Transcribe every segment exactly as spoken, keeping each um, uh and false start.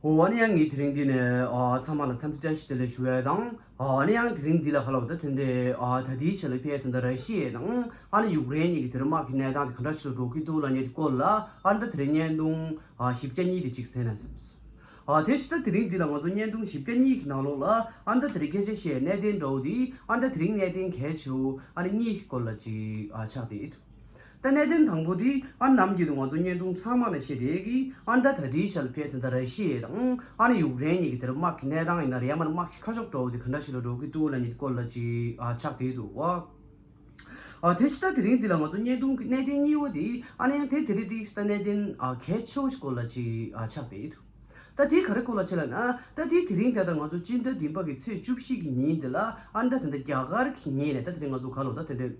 ཨོ་ཨ་ནི་ཡང་ངས་དེ་རིང་འདི་ནས་ཨ་ཚང་མ་ལ་འཚམས་འདྲི་བཀྲ་ཤིས་བདེ་ལེགས་ཞུ་ཡས་དང་། ཨ་ནི་ཡང་དེ་རིང་འདི་ལ་ཁ་ལོ་ད་དེ་འདྲའི་ཨ་ད་ལྟའི་ཆ་ལ་ཕེ་དེ་འདྲ་ར་ཤི་ཡ་དང་ཨ་ནི་ཡུཀ་རེན་གཉིས་ཀྱི་དེ་རུ་དམག་གི་གནས་སྟངས་དེ་ག་འདྲ་ཞིག་ལ་འགྲོ་གི་འདུག་ལབ་མཁན་དེ་སྐོར་ལ་ཨ་ནི་ད་དེ་རིང་བརྙན་ཐུང་ཨ་བཞི་བརྒྱ་གཉིས་དེ་གཅིག་གསན་ན་བསམས། ཨ་དེ་ཕྱི་ད་དེ་རིང་འདི་ལ་ང་ཚོ་བརྙན་ཐུང་བཞི་བརྒྱ་གཉིས་ཀྱི་ནང་ལོགས་ལ་ཨ་ནི་ད་དེ་རིང་སྐད་ཆ་བཤད་གནད་དོན་འདྲ་བོ་དེ་ཨ་ནི་ད་དེ་རིང་གནད་དོན་གལ་ཆེ་བོ་ཨ་ནི་གཉིས་ཀྱི་སྐོར་ལ་ཅིག་ཨ་ཆགས་བསྡད་ཡོད། ད་གནད་དོན་དང་པོ་དེ་ཨ་ནི་ནམ་རྒྱུན་དུ་ང་ཚོ་བརྙན་ཐུང་ཚང་མ་ལ་བཤད་བསྡད་ཀྱི་ཨ་ནི་ད་ད་ལྟའི་ཆ་ལ་ཕེ་དེ་འདྲ་ར་ཤི་ཡ་དང་ཨ་ནི་ཡུཀ་རེན་གཉིས་ཀྱི་དེ་རུ་དམག་གི་གནས་སྟངས་ཡིན་ན་རེད་ཡང་མིན་ན་དམག་གི་ཁ་ཕྱོགས་འདྲ་བོ་དེ་ག་འདྲ་ཞིག་ལ་འགྲོ་གི་འདུག་ལབ་མཁན་དེ་སྐོར་ལ་ཅིག་ཨ་ཆགས་བསྡད་འདུག་ཨ། ཨ་དེ་ཕྱི་ད་དེ་རིང་འདི་ལ་ང་ཚོ་བརྙན་ཐུང་གི་གནད་དོན་གཉིས་པ་དེ་ཨ་ནི་ཡང་དེ་དེ་རིང་དེ་ཕྱི་ད་གནད་དོན་ཨ་གལ་ཆེ་བོ་ཞིག་སྐོར་ལ་ཅིག་ཨ་ཆགས་བསྡད་འདུག་ད་དེ་ག་རེ་སྐོར་ལ་ཆེ་ལབ་ན་ད་དེ་དེ་རིང་དེ་ད་ང་ཚོ་སྤྱི་ཟླ་བདུན་པ་གི་ཚེས་བཅུ་བཞི་གི་ཉིན་འདི་ལ་ཨ་ནི་ད་དེ་འདྲ་རྒྱ་གར་གྱི་ཉིན་ནས་ད་དེ་རིང་ང་ཚོ་ག་ལོ་ད་དེ་འདྲ།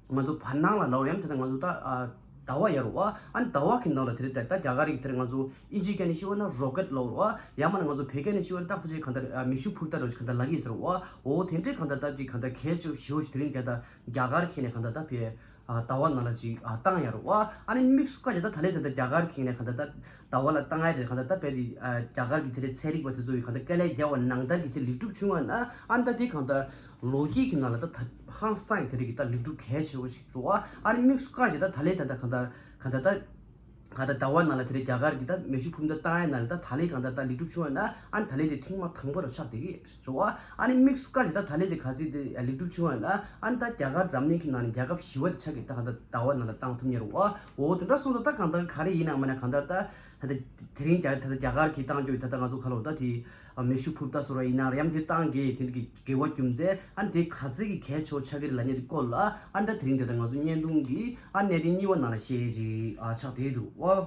ང་ཚོ་བར་སྣང་ལ་ལབ་ཡང་དེ་ལྟར་ང་ཚོ་ད་ཨ་ཟླ་བ་ཡར་རོ་བ་ཨ་ནི་ཟླ་བ་གི་ནང་ལ་དེ་རེད་ད་ད་རྒྱ་གར་རིགས་དེར་ང་ཚོ་ཨིན་ཇི་སྐད་ནས་ཤི་བ་ན་རོ་ཀེད་ལབ་རོ་བ་ཡང་མ་ན་ང་ཚོ་བོད་སྐད་ནས་ཤི་བ་ན་ཏག་པ་ཅིག་གང་ལྟར་ཨ་མེ་ཤུགས་འཕུར་མདའ་རོ་ཅིག་གང་ལྟར་ལབ་ཀྱི་ཟེར་བ་འོ་དེ་འདྲའི་གང་ལྟར་ད་ཅིག་གང་ལྟར་གལ་ཆེ་ཞེ་བོ་ཞིག་དེ་རིང་རྒྱ་ད་རྒྱ་གར་ཁྱེད་ནས་གང་ལྟར་ད་བོད་ཨ་ཟླ་བ་ནང་ལ་ཅིག་ཨ་བཏང་ཡར་རོ་བ་ཨ་ནི་དམིགས་སུ་བཀར་བྱས་ད་ད་ལས་ད་ད་རྒྱ་གར་ཁྱེད་ནས་གང་ལྟར་ད་ཟླ་བ་ལ་བཏང་ཡ་དེ་གང་ལྟར་ད་བོད་དེ་ཨ་རྒྱ་གར་གི་དེ་རེད་ཚན་རིག་པ་དེ་ཚོ་ཡི་གང་ལྟར་དཀའ་ལས་རྒྱག་པ་ནང་ལྟར་གི་དེ་ལེགས་གྲུབ་བྱུང་བ་ན་ཨ་ནི་ད་དེ་གང་ལྟར་ལོ་རྒྱུས་ཀྱི་ནང་ལ་ད་ད་ཧང་སང་ཡི་དེ་རིགས་ཀྱི་ད་ལེགས་གྲུབ་གལ་ཆེ་བོ་ཞིག་འགྲོ་བ་ཨ་ནི་དམིགས་སུ་བཀར་བྱས་ད་ད་ལས་ད་ད་གང་ལྟར་གང་ལྟར་ད་གང་ལྟར་ཟླ་བ་ནང་ལ་དེ་རིགས་རྒྱ་གར་གྱི་ད་མེ་ཤུགས་འཕུར་མདའ་བཏང་ཡ་ནང་ལ་ད་ད་ལས་གང་ལྟར་ད་ལེགས་གྲུབ་བྱུང་བ་ན་ཨ་ནི་ད་ལས་དེ་ཐེངས་མ་དང་པོ་རུ་ཆགས་བསྡད་ཀྱི་རེད་བ། ཨ་ནི་དམིགས་སུ་བཀར་བྱས་ད་ད་ལས་དེ་ག་ཚོད་དེ་ལེགས་གྲུབ་བྱུང་བ་ན་ཨ་ནི་ད་རྒྱ་གར་འཛམ་གླིང་གི་ནང་ནས་རྒྱལ་ཁབ་བཞི་བ་དེ་ཆགས་ཀྱི་ད་གང་ལྟར་ཟླ་བ་ནང་ལ་བཏང་ཐུབ་མཁན་རེད་བ། འོ་དེ་འདྲ་སོང་ཙང་ད་གང་ལྟར་ག་རེ་ཡིན་ནའང་མིན་ན་གང་ལྟར་ད། ད་ལྟ་དེ་རིང་རྒྱ་ད་ལྟ་རྒྱ་གར་གྱིས་བཏང་རྒྱུ་ད་ལྟ་ང་ཚོ་ག་ལོ་ད་དེ་མེ་ཤུགས་འཕུར་མདའ་བཟོ་ར་ཡིན་ན་རེམ་དེ་བཏང་གི་དེ་གི་དགེ་བ་རྒྱུ་མཚན་ཨ་ནི་དེ་ག་ཚད་ཀྱི་གལ་ཆེ་བོ་ཆགས་ཀྱི་རེད་ལབ་མཁན་དེ་སྐོར་ལ་ཨ་ནི་ད་དེ་རིང་དེ་ད་ང་ཚོ་བརྙན་ཐུང་གི་ཨ་གནད་དོན་གཉིས་པ་ནང་ལ་བཤད་ཅིག་ཨ་ཆགས་བསྡད་འདུག་ཨོ།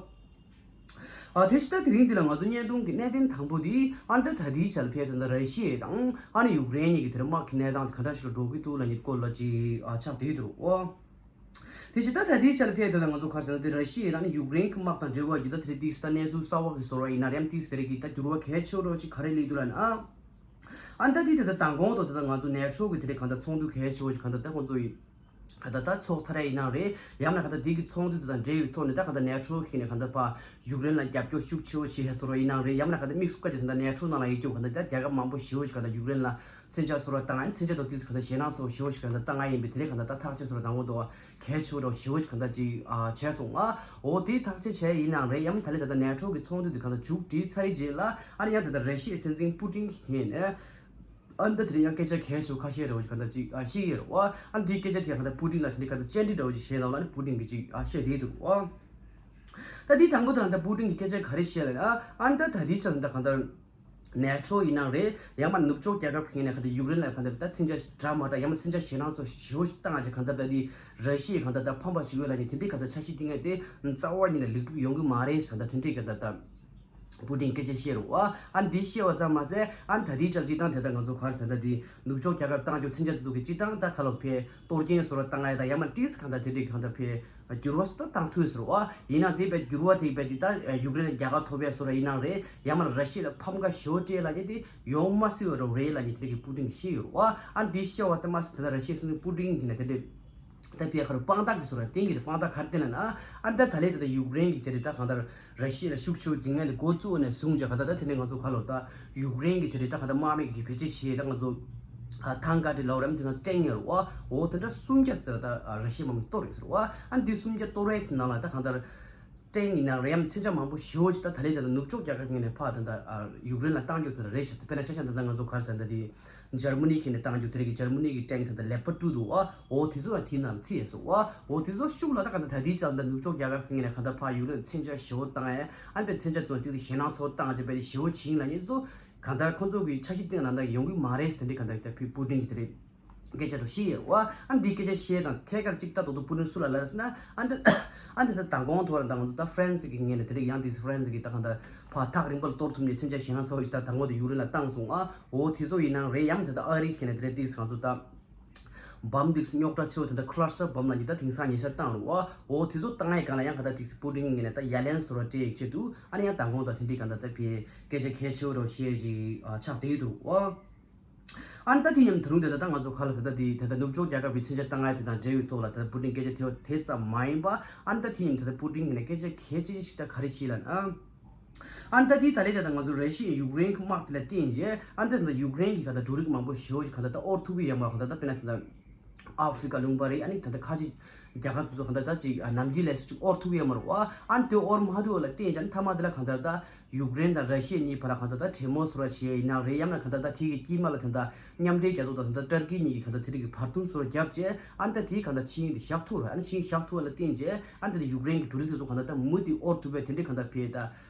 ཨ་དེ་ཕྱི་ད་དེ་རིང་འདི་ལ་ང་ཚོ་བརྙན་ཐུང་གི་གནད་དོན་དང་པོ་དེ་ཨ་ནི་ད་ད་ལྟའི་ཆར་ཕེ་ད་ལྟ་ར་ཤི་ཡ་དང་ཨ་ནི་ཡུཀ་རེན་གཉིས་ཀྱི་དེར་དམག་གི་གནས་སྟངས་དེ་ག་འདྲ་ཞིག་ལ་འགྲོ་གི་འདུག་ལབ་མཁན་དེ་སྐོར་ལ་ཅིག་ཨ་ཆགས་བསྡད་འདུག་ཨོ། དེ་ཕྱི་ད་ད་ལྟའི་ཆར་ཕེ་ད་ལྟ་ང་ཚོ་ག་རེ་ཟེར་ན་དེ་ར་ཤི་ཡ་དང་ཡུཀ་རེན་གྱི་དམག་དང་འབྲེལ་བ་ཡོད་ད་དེ་རེད། དེ་ད་གནས་ཚུལ་གསར་བ་གི་བཟོ་འདྲ་ཡིན་ན་རེམ་དེ་དེ་རེད་གི་ད་འགྱུར་བ་གལ་ཆེ་རོ་ཅིག་ག་རེ་སླེབས་འདུག་ལབ་ན་ཨ། ཨ་ད་དེ་ད་ད་དང་གོང་དུ་ད་ད་ང་ཚོ་ནེ་ཊོ་གི་དེ་རེད་གང་ལྟར་ཚོགས་འདུ་གལ་ཆེ་བོ་ཞིག་གང་ལྟར་ད་ཁོང་ཚོ་ཡི་གང་ལྟར་ད་ཚོགས་ཚར་ཡ་ཡིན་ནའང་རེད། ཡང་ན་གང་ལྟར་དེ་གི་ཚོགས་འདུ་དེ་དང་འབྲེལ་བའི་ཐོག་ནས་ད་གང་ལྟར་ནེ་ཊོ་གི་ནས་གང་ལྟར་ཕ་ཡུཀ་རེན་ལ་རྒྱབ་སྐྱོར་ཤུགས་ཆེ་བོ་བྱེད་ཡ་བཟོ་འདྲ་ཡིན་ནའང་རེད། ཡང་ན་གང་ལྟར་དམིགས་སུ་བཀར་བྱས་ད་ནེ་ཊོ་ནང་ལ་ཡོད་རྒྱུ་གང་ལྟར་ད་རྒྱལ་ཁབ་མང་པོ་ཞེ་བོ་ཞིག་གང་ལྟར་ཡུཀ་རེན་ལ་མཚོན་ཆ་བཟོ་འདྲ་བཏང་ཡ་མཚོན་ཆ་དང་དེ་ཚོ་གང་ལྟར་ཞེད་སྣང་ཚ་བོ་ཞེ་བོ་ཞིག་གང་ལྟར་བཏང་ཡ་ཡིན་པས་དེ་རེད་གང་ལྟར་ད་ཐག་གཅོད་བཟོ་འདྲ་དང་པོ་དོ་གལ་ཆེ་བོ་འདྲ་བོ་ཞེ་བོ་ཞིག་གང་ལྟར་ཅིག་ཨ་བྱས་སོང་ང་། འོ་དེ་ཐག་གཅོད་བྱས་ཡིན་ནའང་རེད། ཡང་ད་ལས་ད་ལྟ་ནེ་ཊོ་གི་ཚོགས་འདུ་དེ་གང་ལྟར་མཇུག་སྒྲིལ་ཚར་རྗེས་ལ་ཨ་ནི་ཡང་ད་ལྟ་ར་ཤི་ཡའི་སྲིད་འཛིན་པུ་ཏིན་གྱི་ངོས་ནས་ཨ་ནི་ད་དེ་རིང་ཡང་སྐད་ཆ་གལ་ཆེ་བོ་ཁ་ཤས་འདྲ་བོ་ཞིག་གང་ལྟར་ཅིག་ཨ་བཤད་ཡོད་རེད་བ། ཨ་ནི་དེའི་སྐད་ཆ་དེ་གང་ལྟར་པུ་ཏིན་ལ་དེ་འདྲའི་གང་ལྟར་བཅར་འདྲི་འདྲ་བོ་ཅིག་བྱས་ནང་ལ་ཨ་ནི་པུ་ཏིན་གྱིས་ཅིག་ཨ་བཤད་བསྡད་འདུག་བ། ད་དེའི་དང་པོ་དེ་ལ་ད་པུ་ཏིན་གྱིས་སྐད་ཆ་ག་རེ་བཤད་ལབ་ན་ཨ་ནི་ད་ད་དེའི་ཆ་ལ་ད་གང་ལྟར། ནེ་ཊོ་ཡིན་ནའང་རེད། ཡང་མ་ནུབ་ཕྱོགས་རྒྱལ་ཁབ་ཁག་ནས་གང་ལྟར་ཡུཀ་རེན་ལ་གང་ལྟར་ད་མཚོན་ཆ་འདྲ་མ་འདྲ་ཡང་མ་མཚོན་ཆ་ཞེད་སྣང་ཚ་བོ་ཞེ་བོ་ཞིག་བཏང་བྱས་གང་ལྟར་ད་དེ་ར་ཤི་ཡས་གང་ལྟར་ད་ཕམ་པ་བྱེད་འོས་ལབ་མཁན་དེ་འདྲའི་གང་ལྟར་འཆར་གཞི་བཏིང་མཁན་དེ་རྩ་བ་ཉིད་ནས་ལེགས་གྲུབ་ཡོང་གི་མ་རེད་ཟེར་གང་ལྟར་དེ་འདྲའི་གང་ལྟར་ད་པུ་ཏིན་སྐད་ཆ་བཤད་རེད་བ། ཨ་འདི་བཤད་པ་ཙམ་མ་ཟད་ཨ་ད་ལྟའི་ཆར་སྤྱིར་བཏང་དེ་ལྟར་ང་ཚོ་ག་རེ་ཟེར་ད་དེ་ནུབ་ཕྱོགས་རྒྱལ་ཁབ་བཏང་རྒྱུ་མཚོན་ཆ་དེ་ཚོ་གི་སྤྱིར་བཏང་ད་ག་ལོ་ཕེ་གཏོར་སྐྱོན་བཟོ་འདྲ་བཏང་ཡ་ད་ཡང་མ་ཏིས་གང་ལྟར་དེ་འདྲའི་གང་ལྟར་ཕེ། འགྱུར་བ་སུ་ད་བཏང་ཐུབ་ཟེར་བ། ཡིན་ན་དེ་བས་འགྱུར་བ་དེ་བས་དེ་ད་ཡུཀ་རེན་རྒྱལ་ཁ་ཐོབ་པའི་སོ་ར་ཡིན་ནའང་རེད། ཡང་མ་ར་ཤི་ཡ་ལ་ཕམ་ཁ་ཞོ་སྤྲད་ལབ་མཁན་དེ་ཡོང་མ་སྲིད་པ་རོ་རེད་ལབ་མཁན་དེ་གི་པུ་ཏིན་གྱིས་བཤད་ཡོད་རེད་བ། ཨ་འདི་བཤད་པ་ཙམ་མ་ཟད་དེ་ད་ར་ཤི་ཡའི་སྲིད་འཛིན་པུ་ཏིན་གྱིས་ན་དེ་འདྲས་ད་ཕེ་ཁ་རུ་དཔང་རྟགས་ཀྱི་སོ་ར་བསྟན་གྱི་རེད། དཔང་རྟགས་ག་རེ་བསྟན་ལབ་ན་ཨ་ད་ད་ལས་དེ་ད་ཡུཀ་རེན་གྱི་དེ་རེད་ད་གང་ལྟར་ར་ཤི་ཡ་ལ་ཤུགས་ཆེ་བོ་འཛིང་མཁན་དེ་འགོ་བཙུགས་ནས་བཟུང་བྱས་གང་ལྟར་ད་དེ་ནས་ང་ཚོ་ག་ལོ་ད་ཡུཀ་རེན་གྱི་དེ་རེད་ད་གང་ལྟར་དམག་མི་གི་བེད་སྤྱོད་བྱས་ད་ང་ཚོ་ཐང་ག་དེ་ལབ་རམ་དེ་ན་ཀྲེང་ཡོད་རེད་བ། འོ་དེ་འདྲ་སུམ་བརྒྱ་ཟེར་ད་ར་ཤི་ཡའི་དམག་མི་གཏོར་ཡོད་ཟེར་བ། ཨ་འདི་སུམ་བརྒྱ་གཏོར་བའི་དེ་ནང་ལ་ད་གང་ལྟར། ཀྲེང་ཡིན་ན་རེམ་མཚོན་ཆ་མང་པོ་ཞེ་བོ་ཞིག་ད་ད་ལན་དེ་ལ་ནུབ་ཕྱོགས་རྒྱལ་ཁབ་ངོས་ནས་ཕར་ད་ད་ཡུཀ་རེན་ལ་བཏང་རྒྱུ་དེ་ལ་རེད་ཤག་དཔེར་ན་ཆ་བཞག་ད་ད་ང་ཚོ་ག་རེ་ཟེར་ད་དེ་འཇར་མ་ནི་ཁྱེད་ནས་བཏང་རྒྱུ་དེ་རེད་གི་འཇར་མ་ནི་གི་ཀྲེང་ད་ད་ལེ་པར་ཊུ་འདུག་ཨ། འོ་དེ་ཚོ་ཡང་དེའི་ནང་ལ་ཚུད་ཡོད་སོ་ཨ། འོ་དེ་ཚོ་ཤུགས་ལ་ད་ག་ད་ད་དེའི་ཆ་ད་ནུབ་ཕྱོགས་རྒྱལ་ཁབ་ངོས་ནས་ག་ད་ཕར་ཡུཀ་རེན་མཚོན་ཆ་ཞེ་བོ་བཏང་ཡ་ཨ་པའི་མཚོན་ཆ་ཚོ་དེ་ཚོ་ཞེད་སྣང་ཚ་བོ་བཏང་བྱས་པའི་ཞེ་བོ་བྱིན་ལ་ཉེ་ཚོ་ག་ད་ཁོ་ཚོ་གི་ཆ་ཤས་སྟེང་ལ་ད་ཡོང་གི་མ་རེད་ཟེར་དེ་འདྲའི་ག་ད་ད་ཕི་པུ་ཏིན་གི་དེ་རེད། སྐད་ཆ་དང་བཤད་ཡོད་བ། ཨ་འདི་སྐད་ཆ་བཤད་དང་ཐད་ཀར་གཅིག་ལྟ་རྟོག་ཏུ་པུ་ཏིན་སུ་ལ་ལར་ཟེར་ན་ཨ་འདི་ཨ་འདི་ད་མདང་དགོང་ཐོག་ར་མདང་དགོང་ད་ཧྥ་རན་སི་གི་ངོས་ནས་དེ་རིང་ཡང་དེ་ཧྥ་རན་སི་གི་ད་གང་ལྟར་ཕར་ཐག་རིང་པོ་ལ་གཏོར་ཐུབ་ནས་མཚོན་ཆ་ཞེད་སྣང་ཚ་བོ་ཞིག་ད་མདང་དགོང་དེ་ཡུཀ་རེན་ལ་བཏང་སོང་ཨ། འོ་དེ་ཚོ་ཡིན་ནའང་རེད་ཡང་དེ་ད་ཨ་རི་ཁེ་ནས་དེ་རེད་དེ་གང་ཚོ་ད་བམ་འདི་རྙོག་དྲ་ཆེ་བོ་དེ་ད་ཁུ་ལར་སར་བམ་ལ་ཉི་ད་དེང་སང་ཉེ་ཆར་བཏང་རུང་ཨ། འོ་དེ་ཚོ་བཏང་ཡས་གང་ལ་ཡང་ག་ད་དེ་པུ་ཏིན་ངོས་ནས་ད་ཡ་ལན་བཟོ་ར་སྤྲད་ཡིག་ཆེད་དུ་ཨ་ནི་ཡང་མདང་དགོང་ད་དེ་འདྲའི་གང་ད་ད་ཕི་སྐད་ཆ་གལ་ཆེ་བོ་རོ་བཤད་ཅིག་ཨ་ཆགས་བསྡད་འདུག་ཨ། ཨ་ནི་ད་དེ་མཉམ་ད་རུང་དེ་ད་ལྟ་ང་ཚོ་ག་ལ་ཟེར་ད་དེ་ད་ལྟ་ནུབ་ཕྱོགས་རྒྱལ་ཁབ་ཀྱི་མཚོན་ཆ་བཏང་ཡ་དེ་དང་འབྲེལ་བའི་ཐོག་ལ་ད་ལྟ་པུ་ཏིན་སྐད་ཆ་དེ་དེ་ཙམ་མ་ཡིན་པ་ཨ་ནི་ད་དེ་མཉམ་ད་ལྟ་པུ་ཏིན་གྱི་ནས་སྐད་ཆ་གལ་ཆེ་ཞིག་ད་ག་རེ་བཤད་ལབ་ན། ཨ་ནི་ད་དེ་ད་ལས་ད་ལྟ་ང་ཚོ་ར་ཤི་ཡ་ཡུཀ་རེན་གྱི་དམག་དེ་ལ་བརྟེན་རྗེས་ཨ་ནི་ད་ལྟ་ཡུཀ་རེན་གྱི་ག་ད་འབྲུ་རིགས་མང་པོ་ཞེ་པོ་ཞིག་ག་ད་ད་དབོར་ཐུབ་ཀྱི་ཡོད་མ་རེད། ག་ད་ད་དཔེར་ན་ད་ལྟ་ཨ་ཧྥི་རི་ཀ་ལུང་པ་རེད། ཨ་ནི་ད་ལྟ་ཁ་ཆེ་རྒྱལ་ཁབ་དེ་ཚོ་ག་ད་ད་ཅིག་ནམ་རྒྱུན་ལས་སུ་ཅིག་དབོར་ཐུབ་ཀྱི་ཡོད་མ་རེད་པ། ཨ་ནི་དེ་དབོར་མ་ཐུབ་པ་ལ་བརྟེན་རྗེས་ཨ་ནི་མཐའ་མ་དེ་ལ་ག་ད་ད་ཡུཀ་རེན་དང་ར་ཤི་ཡ་གཉིས་བར་ལ་གང་ལྟར་ད་གྲོས་མོལ་སོགས་ར་བྱེད་ཡིན་ན་རེད། ཡང་ན་གང་ལྟར་ད་དེ་གི་དཀྱིལ་མ་ལ་དེ་འདྲ་མཉམ་འབྲེལ་རྒྱལ་ཚོགས་དང་གང་ལྟར་ཏར་ཀི་གཉིས་ཀྱིས་གང་ལྟར་དེ་རིགས་ཀྱི་བར་འདུམ་སོགས་ར་བརྒྱབ་རྗེས་ཨ་ནི་ད་དེའི་གང་ལྟར་ཆིངས་ཡིག་དེ་བཞག་ཐུབ་ར། ཨ་ནི་ཆིངས་ཡིག་བཞག་ཐུབ་པ་ལ་བརྟེན་རྗེས་ཨ་ནི་ད་དེ་ཡུཀ་རེན་གྱི་འབྲུ་རིགས་དེ་ཚོ་གང་ལྟར་ད་མུ་མཐུད་དབོར་ཐུབ་པའི་དེ་འདྲའི་གང་ལྟར་ཕེ་ད་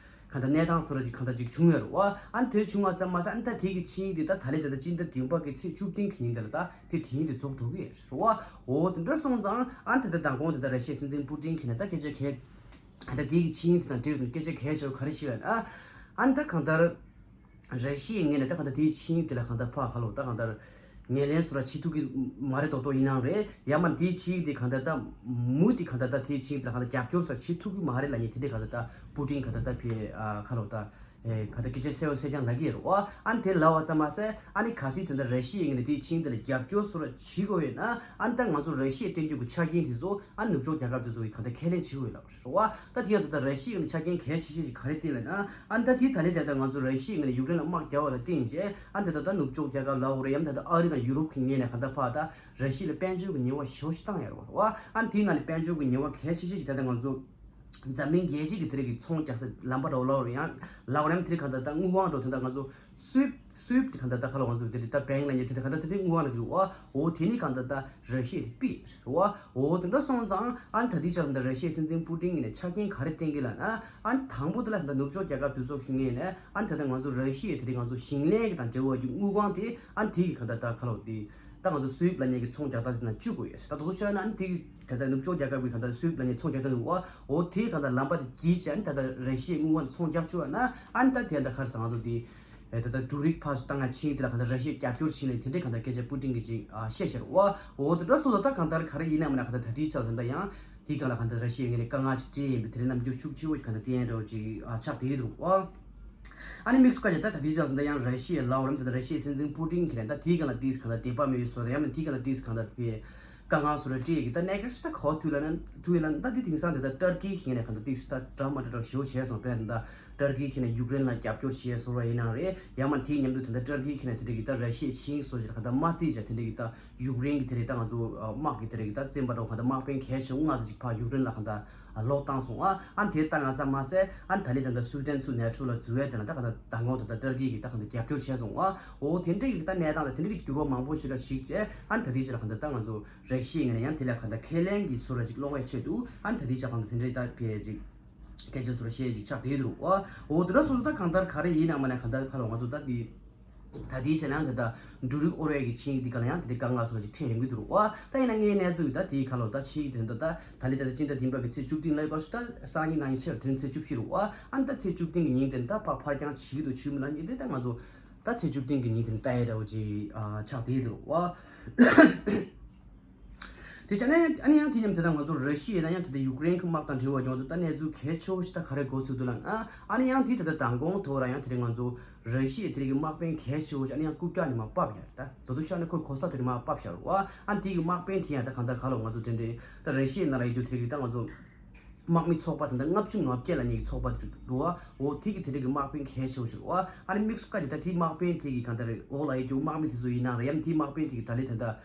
གང་ལྟར་གནས་སྟངས་སོགས་ར་ཅིག་གང་ལྟར་ཅིག་བྱུང་ཡོད་རེད་པ། ཨ་ནི་དེ་བྱུང་བ་ཙམ་མ་ཟད་ཨ་ནི་ད་དེ་གི་ཆིངས་ཡིག་དེ་ད་ད་ལས་ད་ལྟ་སྤྱི་ཟླ་བདུན་པ་གི་ཚེས་བཅུ་བདུན་གྱི་ཉིན་དེ་ལ་ད་དེ་དེ་ཉིད་དེ་རྫོགས་འགྲོ་གི་ཡོད་རེད་པ། འོ་དེ་འདྲ་སོང་ཙང་ཨ་ནི་ད་ལྟ་མདང་དགོང་དེ་ད་ར་ཤི་ཡའི་སྲིད་འཛིན་པུ་ཏིན་གྱིས་ནས་ད་སྐད་ཆ་གས། ད་དེའི་ཆིངས་ཡིག་དེ་དང་འབྲེལ་བའི་སྐད་ཆ་གལ་ཆེ་བ་ག་རེ་ཞིག་ཡོད་ན། ཨ་ནི་ད་གང་ལྟར་ར་ཤི་ཡའི་ངོས་ནས་ད་གང་ལྟར་དེའི་ཆིངས་ཡིག་དེ་ལ་གང་ལྟར་ཕར་ག་ལོ་ད་གང་ལྟར་ངོས་ལེན་སོགས་ར་བྱེད་ཐུབ་ཀྱི་མ་རེད་མདོག་མདོག་ཡིན་ནའང་རེད། ཡང་མིན་དེའི་ཆིངས་ཡིག་དེ་གང་ལྟར་ད་མུ་མཐུད་གང་ལྟར་ད་དེའི་ཆིངས་ཡིག་དེ་ལ་གང་ལྟར་རྒྱབ་སྐྱོར་སོགས་བྱེད་ཐུབ་ཀྱི་མ་རེད་ལབ་མཁན་དེ་འདྲའི་གང་ལྟར་ད་པུ་ཏིན་གང་ལྟར་ད་ཕེ་ཨ་ག་ལོ་ད། ཨེ་ག་ད་སྐད་ཆ་གསལ་བོ་གསལ་རྐྱང་ལབ་ཀྱི་ཡོད་རེད་པ། ཨ་ནི་དེ་ལབ་པ་ཙམ་མ་ཟད་ཨ་ནི་གལ་སྲིད་དེ་འདྲ་ར་ཤི་ཡའི་ངོས་ནས་དེའི་ཆིངས་དེ་ལ་རྒྱབ་སྐྱོར་སོགས་ར་བྱེད་དགོས་ཡོད་ན་ཨ་ནི་ད་ང་ཚོ་ར་ཤི་ཡས་བསྟན་རྒྱུ་གི་ཆ་རྐྱེན་དེ་ཚོ་ཨ་ནི་ནུབ་ཕྱོགས་རྒྱལ་ཁབ་དེ་ཚོ་གིས་ག་ད་ཁས་ལེན་བྱེད་དགོས་ཡོད་ལབ་རེད་པ། ད་དེ་ཡང་ད་ལྟ་ར་ཤི་ཡའི་ངོས་ནས་ཆ་རྐྱེན་གལ་ཆེ་ཤོས་ཤིག་ག་རེ་བསྟན་ལབ་ན་ཨ་ནི་ད་དེ་ད་ལས་དེ་ད་ང་ཚོ་ར་ཤི་ཡའི་ངོས་ནས་ཡུཀ་རེན་ལ་དམག་རྒྱག་པ་ལ་བརྟེན་བྱས་ཨ་ནི་ད་ད་ནུབ་ཕྱོགས་རྒྱལ་ཁབ་ལབ་དགོས་རེད། ཡང་ད་ལྟ་ཨ་རི་དང་ཡུ་རོབ་ཀྱི་ངོས་ནས་ག་ད་ཕར་ད་ར་ཤི་ཡ་ལ་དཔལ་འབྱོར་གྱི་ཉེས་པ་ཞེ་པོ་ཞིག་བཏང་ཡོད་རེད་པ། ཨ་ནི་དེའི་ནང་ནས་དཔལ་འབྱོར་གྱི་ཉེས་པ་གལ་ཆེ་ཤོས་ཤིག་ད་ལྟ་ང་ཚོ། འཛམ་གླིང་རྒྱལ་སྤྱི་གི་དེ་རིགས་ཀྱི་ཚོང་རྒྱག་ས་ལམ་པ་འདྲ་བོ་ལབ་རེད། ཡང་ལབ་རེད་དེ་རིགས་གང་ལྟར་ད་དངུལ་དབང་འདྲ་བོ་དེ་འདྲ་ང་ཚོ་སུའིབ་སུའིབ་དེ་གང་ལྟར་ད་ཁ་ལོ་ང་ཚོ་དེ་རིགས་ད་བེང་ལ་ཉེ་དེ་རིགས་གང་ལྟར་དེ་རིགས་དངུལ་དབང་ལ་འཇུག་པ། འོ་དེ་ནི་གང་ལྟར་ད་ར་ཤི་ཡ་དེ་ཕུད་རེད་པ། འོ་དེ་འདྲ་སོང་ཙང་ཨ་ནི་ད་ལྟའི་ཆར་ད་ར་ཤི་ཡའི་སྲིད་འཛིན་པུ་ཏིན་གྱིས་ནས་ཆ་རྐྱེན་ག་རེ་བསྟན་གྱི་ལབ་ན་ཨ་ནི་དང་པོ་དེ་ལ་ད་ནུབ་ཕྱོགས་རྒྱལ་ཁབ་དེ་ཚོ་གི་ངོས་ནས་ཨ་ནི་ད་ལྟ་ང་ཚོ་ར་ཤི་ཡ་དེ་རིགས་ང་ཚོ་ཞིང་ལས་ཀྱི་དང་འབྲེལ་བ་གྱི་དངུལ་དབང་དེ་ཨ་ནི་དེ་གི་གང་ལྟར་ད་ཁ་ལོ་དེ་ད་ང་ཚོ་སུའིབ་ལབ་མཁན་གྱི་ཚོང་རྒྱག་སྟངས་དེ་ནང་བཅུག་དགོས་ཡོད་ཟེར། ད་དེ་ཚོ་ཤོད་ན་ཨ་ནི་དེ་གི་ད་ལྟ་ནུབ་ཕྱོགས་རྒྱལ་ཁབ་ཀྱི་གང་ལྟར་སུའིབ་ལབ་མཁན་ཚོང་རྒྱག་སྟངས་འདུག་པ། འོ་དེ་གང་ལྟར་ལམ་པ་དེ་བརྒྱུད་བྱས་ནས་ད་ལྟ་ར་ཤི་ཡའི་དངུལ་དབང་དེ་ཚོང་རྒྱག་བཅུག་པ་ན་ཨ་ནི་ད་དེ་ད་ག་རེ་ཟེར་ང་ཚོ་དེ་ད་ལྟ་འབྲུ་རིགས་ཕར་ཚུར་བཏང་ཡ་ཆིངས་ཡིག་དེ་ལ་གང་ལྟར་ར་ཤི་ཡས་རྒྱབ་སྐྱོར་བྱས་ནས་དེ་འདྲའི་གང་ལྟར་སྐད་ཆ་པུ་ཏིན་གྱིས་ཅིག་བཤད་བཞག་རེད་པ། འོ་དེ་འདྲ་སོང་ཙང་ད་གང་ལྟར་ག་རེ་ཡིན་ནའང་མིན་ན་གང་ལྟར་ད་ལྟའི་ཆར་ད་ལྟ་ཡང་དེའི་སྒང་ལ་གང་ལྟར་ར་ཤི་ཡའི་ངོས་ནས་དཀའ་ངལ་ཅིག་འཕྲད་ཡིན་པའི་དེ་འདྲའི་རྣམ་འགྱུར་ཤུགས་ཆེ་བོ་ཞིག་གང་ལྟར་བསྟན་ཡ་འདྲ་བོ་ཅིག་ཆགས་བསྡད་ཡོད་འདུག་པ། ཨ་ནི་དམིགས་སུ་བཀར་བྱས་ད་ད་ལྟའི་ཆར་ད་ལྟ་ཡང་ར་ཤི་ཡའི་ལབ་རམ་ད་ལྟ་ར་ཤི་ཡའི་སྲིད་འཛིན་པུ་ཏིན་གྱིས་ནས་ད་དེའི་སྒང་ལ་ཏིས་གང་ལྟར་དད་པ་མེད་པའི་བཟོ་འདྲ་ཡང་ན་དེའི་སྒང་ལ་ཏིས་གང་ལྟར་བའི་དཀའ་ངལ་བཟོ་འདྲ་སྤྲད་ཀྱི་ད་གནད་འགག་ཞིག་ད་ག་པར་ཐུག་ལབ་ན་ཐུག་ཡོད་ལབ་ན་ད་དེ་དེང་སང་དེ་ད་ཏར་ཀི་ཞིག་ནས་གང་ལྟར་ཏིས་ད་ཌ་ར་མ་འདྲ་འདྲ་ཞེ་པོ་བྱས་སོང་། དཔེར་ན་ད་ཏར་ཀི་ཞིག་ནས་ཡུཀ་རེན་ལ་རྒྱབ་སྐྱོར་བྱས་བཟོ་འདྲ་ཡིན་ནའང་རེད། ཡང་མ་དེའི་མཉམ་དུ་དེ་ད་ཏར་ཀི་ཞིག་ནས་དེ་འདྲ་གི་ད་ར་ཤི་ཡའི་ཆིངས་ཡིག་བཟོ་ཞིག་ལ་གང་ལྟར་མ་བརྩིས་བྱས་དེ་འདྲ་གི་ད་ཡུཀ་རེན་གྱི་དེ་རེད་ད་ང་ཚོ་དམག་གི་དེ་རེད་གི་ད་བཙན་པ་འདྲ་གང་ལྟར་དམག་དཔོན་གལ་ཆེ་བོ་ལྔ་ཙམ་ཅིག་ཕར་ཡུཀ་རེན་ལ་གང་ལྟར་ལོག་བཏང་སོང་ཨ། ཨ་ནི་དེ་ལྟ་ང་ཚང་མ་ཟད་ཨ་ནི་ད་ལི་ད་ལྟ་སུའི་ཏན་ཚུར་ནེ་ཊོ་ལ་འཛུལ་ཡ་དེ་ལ་ད་ག་ད་མདང་དགོང་ད་ལྟ་ཏར་ཀི་གིས་ད་ག་ད་རྒྱབ་སྐྱོར་བྱས་སོང་ཨ། འོ་དེ་འདྲ་ཡིན་ད་གནས་སྟངས་ད་དེ་འདྲ་གི་འགྱུར་བ་མང་པོ་ཞིག་ལ་གཞིགས་བྱས་ཨ་ནི་ད་ལྟའི་ཆ་ལ་ག་ད་ད་ང་ཚོ་ར་ཤི་ཡའི་ངོས་ནས་ཡང་དེ་ལ་ག་ད་ཁས་ལེན་གྱི་བཟོ་འདྲ་ཅིག་སློག་ཡ་ཆེད་དུ་ཨ་ནི་ད་ལྟའི་ཆ་ག་ད་དེ་འདྲའི་ད་ཕེ་ཅིག་སྐད་ཆ་བཟོ་འདྲ་བཤད་ཅིག་ཆགས་བསྡད་འདུག་ཨ། འོ་དེ་འདྲ་སོང་ད་གང་ལྟར་ག་རེ་ཡིན་ན་མ་ན་གང་ལྟར་ཁ་ལོ་ང་ཚོ་ད་དེ། ད་དེའི་ཆ་ནང་དེ་ད་འབྲུ་རིགས་དབོར་བའི་གི་ཆིངས་ཡིག་འདི་ག་ལ་ཡང་དེ་འདྲའི་དཀའ་ངལ་སོགས་ཅིག་འཕྲད་ཡོང་གི་འདུག་རོ། ཨ་ད་ཡིན་ན་ངའི་གནས་ཚུལ་ད་དེའི་ཁ་ལོ་ད་ཆིངས་ཡིག་དེ་འདྲ་ད་ད་ལི་ད་ལྟ་སྤྱི་ཟླ་བདུན་པ་གི་ཚེས་བཅུ་བདུན་ལ་ཡོད་པ་ཞིག་ད་སང་ཉིན་གནངས་ཉིན་ཕྱིར་དེ་རིང་ཚེས་བཅུ་བཞི་རུ་ཨ་ཨ་ད་ཚེས་བཅུ་བདུན་གི་ཉིན་དེ་ད་ཕར་ཕར་འགྱངས་བྱེད་ཀྱི་འདུག་བྱེད་མི་འདུག་ཉིན་དེ་ད་ང་ཚོ་ད་ཚེས་བཅུ་བདུན་གི་ཉིན་དེ་ལྟ་ཡ་འདྲ་བོ་ཅིག་ཆགས་བསྡད་འདུག་རོ། དེ་བྱས་ན་ཡང་ཨ་ནི་ཡང་དེ་མཉམ་དེ་ད་ང་ཚོ་ར་ཤི་ཡ་ན་ཡང་དེ་ད་ཡུཀ་རེན་གི་དམག་དང་འབྲེལ་བ་ཡོངས་སུ་ད་གནས་ཚུལ་གལ་ཆེ་བོ་ཞིག་ད་ག་རེ་འགོ་ཚུགས་འདུག་ལབ་ན་ཨ་ནི་ཡང་དེ་དེ་ད་མདང་དགོང་དོ་ར་ཡང་དེ་རིང་ང་ཚོ་ར་ཤི་ཡའི་དེ་རིང་གི་དམག་དཔོན་གལ་ཆེ་བོ་ཞིག་ཨ་ནི་ཡང་རྐུབ་བཀྱག་ནས་མར་ཕབ་ཡ་རེད། ད་དོ་དོ་ཤ་ནི་ཁོའི་གོ་ས་དེ་རིང་མར་ཕབ་བཞག་རོ། ཨ་ཨ་ནི་དེ་གི་དམག་དཔོན་དེ་ཡང་ད་གང་ལྟར་ག་ལོ་ང་ཚོ་དེ་འདྲའི་ད་ར་ཤི་ཡའི་ནང་ལ་ཡོད་རྒྱུ་དེ་རིང་ད་ང་ཚོ་དམག་མི་ཚོགས་པ་དེ་འདྲ་ལྔ་བཅུ་ང་བརྒྱད་ལ་ཉེ་གི་ཚོགས་པ་དེ་འདུག་བ། འོ་དེ་གི་དེ་འདྲ་གི་དམག་དཔོན་གལ་ཆེ་བོ་ཞིག་རོ། ཨ་ནི་དམིགས་སུ་བཀར་གྱི་ད་དེའི་དམག་དཔོན་དེ་གི་གང་ལྟར་འོག་ལ་ཡོད་རྒྱུ་དམག་མི་དེ་ཚོ་ཡིན་ན་རེད། ཡང་དེའི་དམག་དཔོན་དེ་གི་ད་ལི་ད་ལྟ་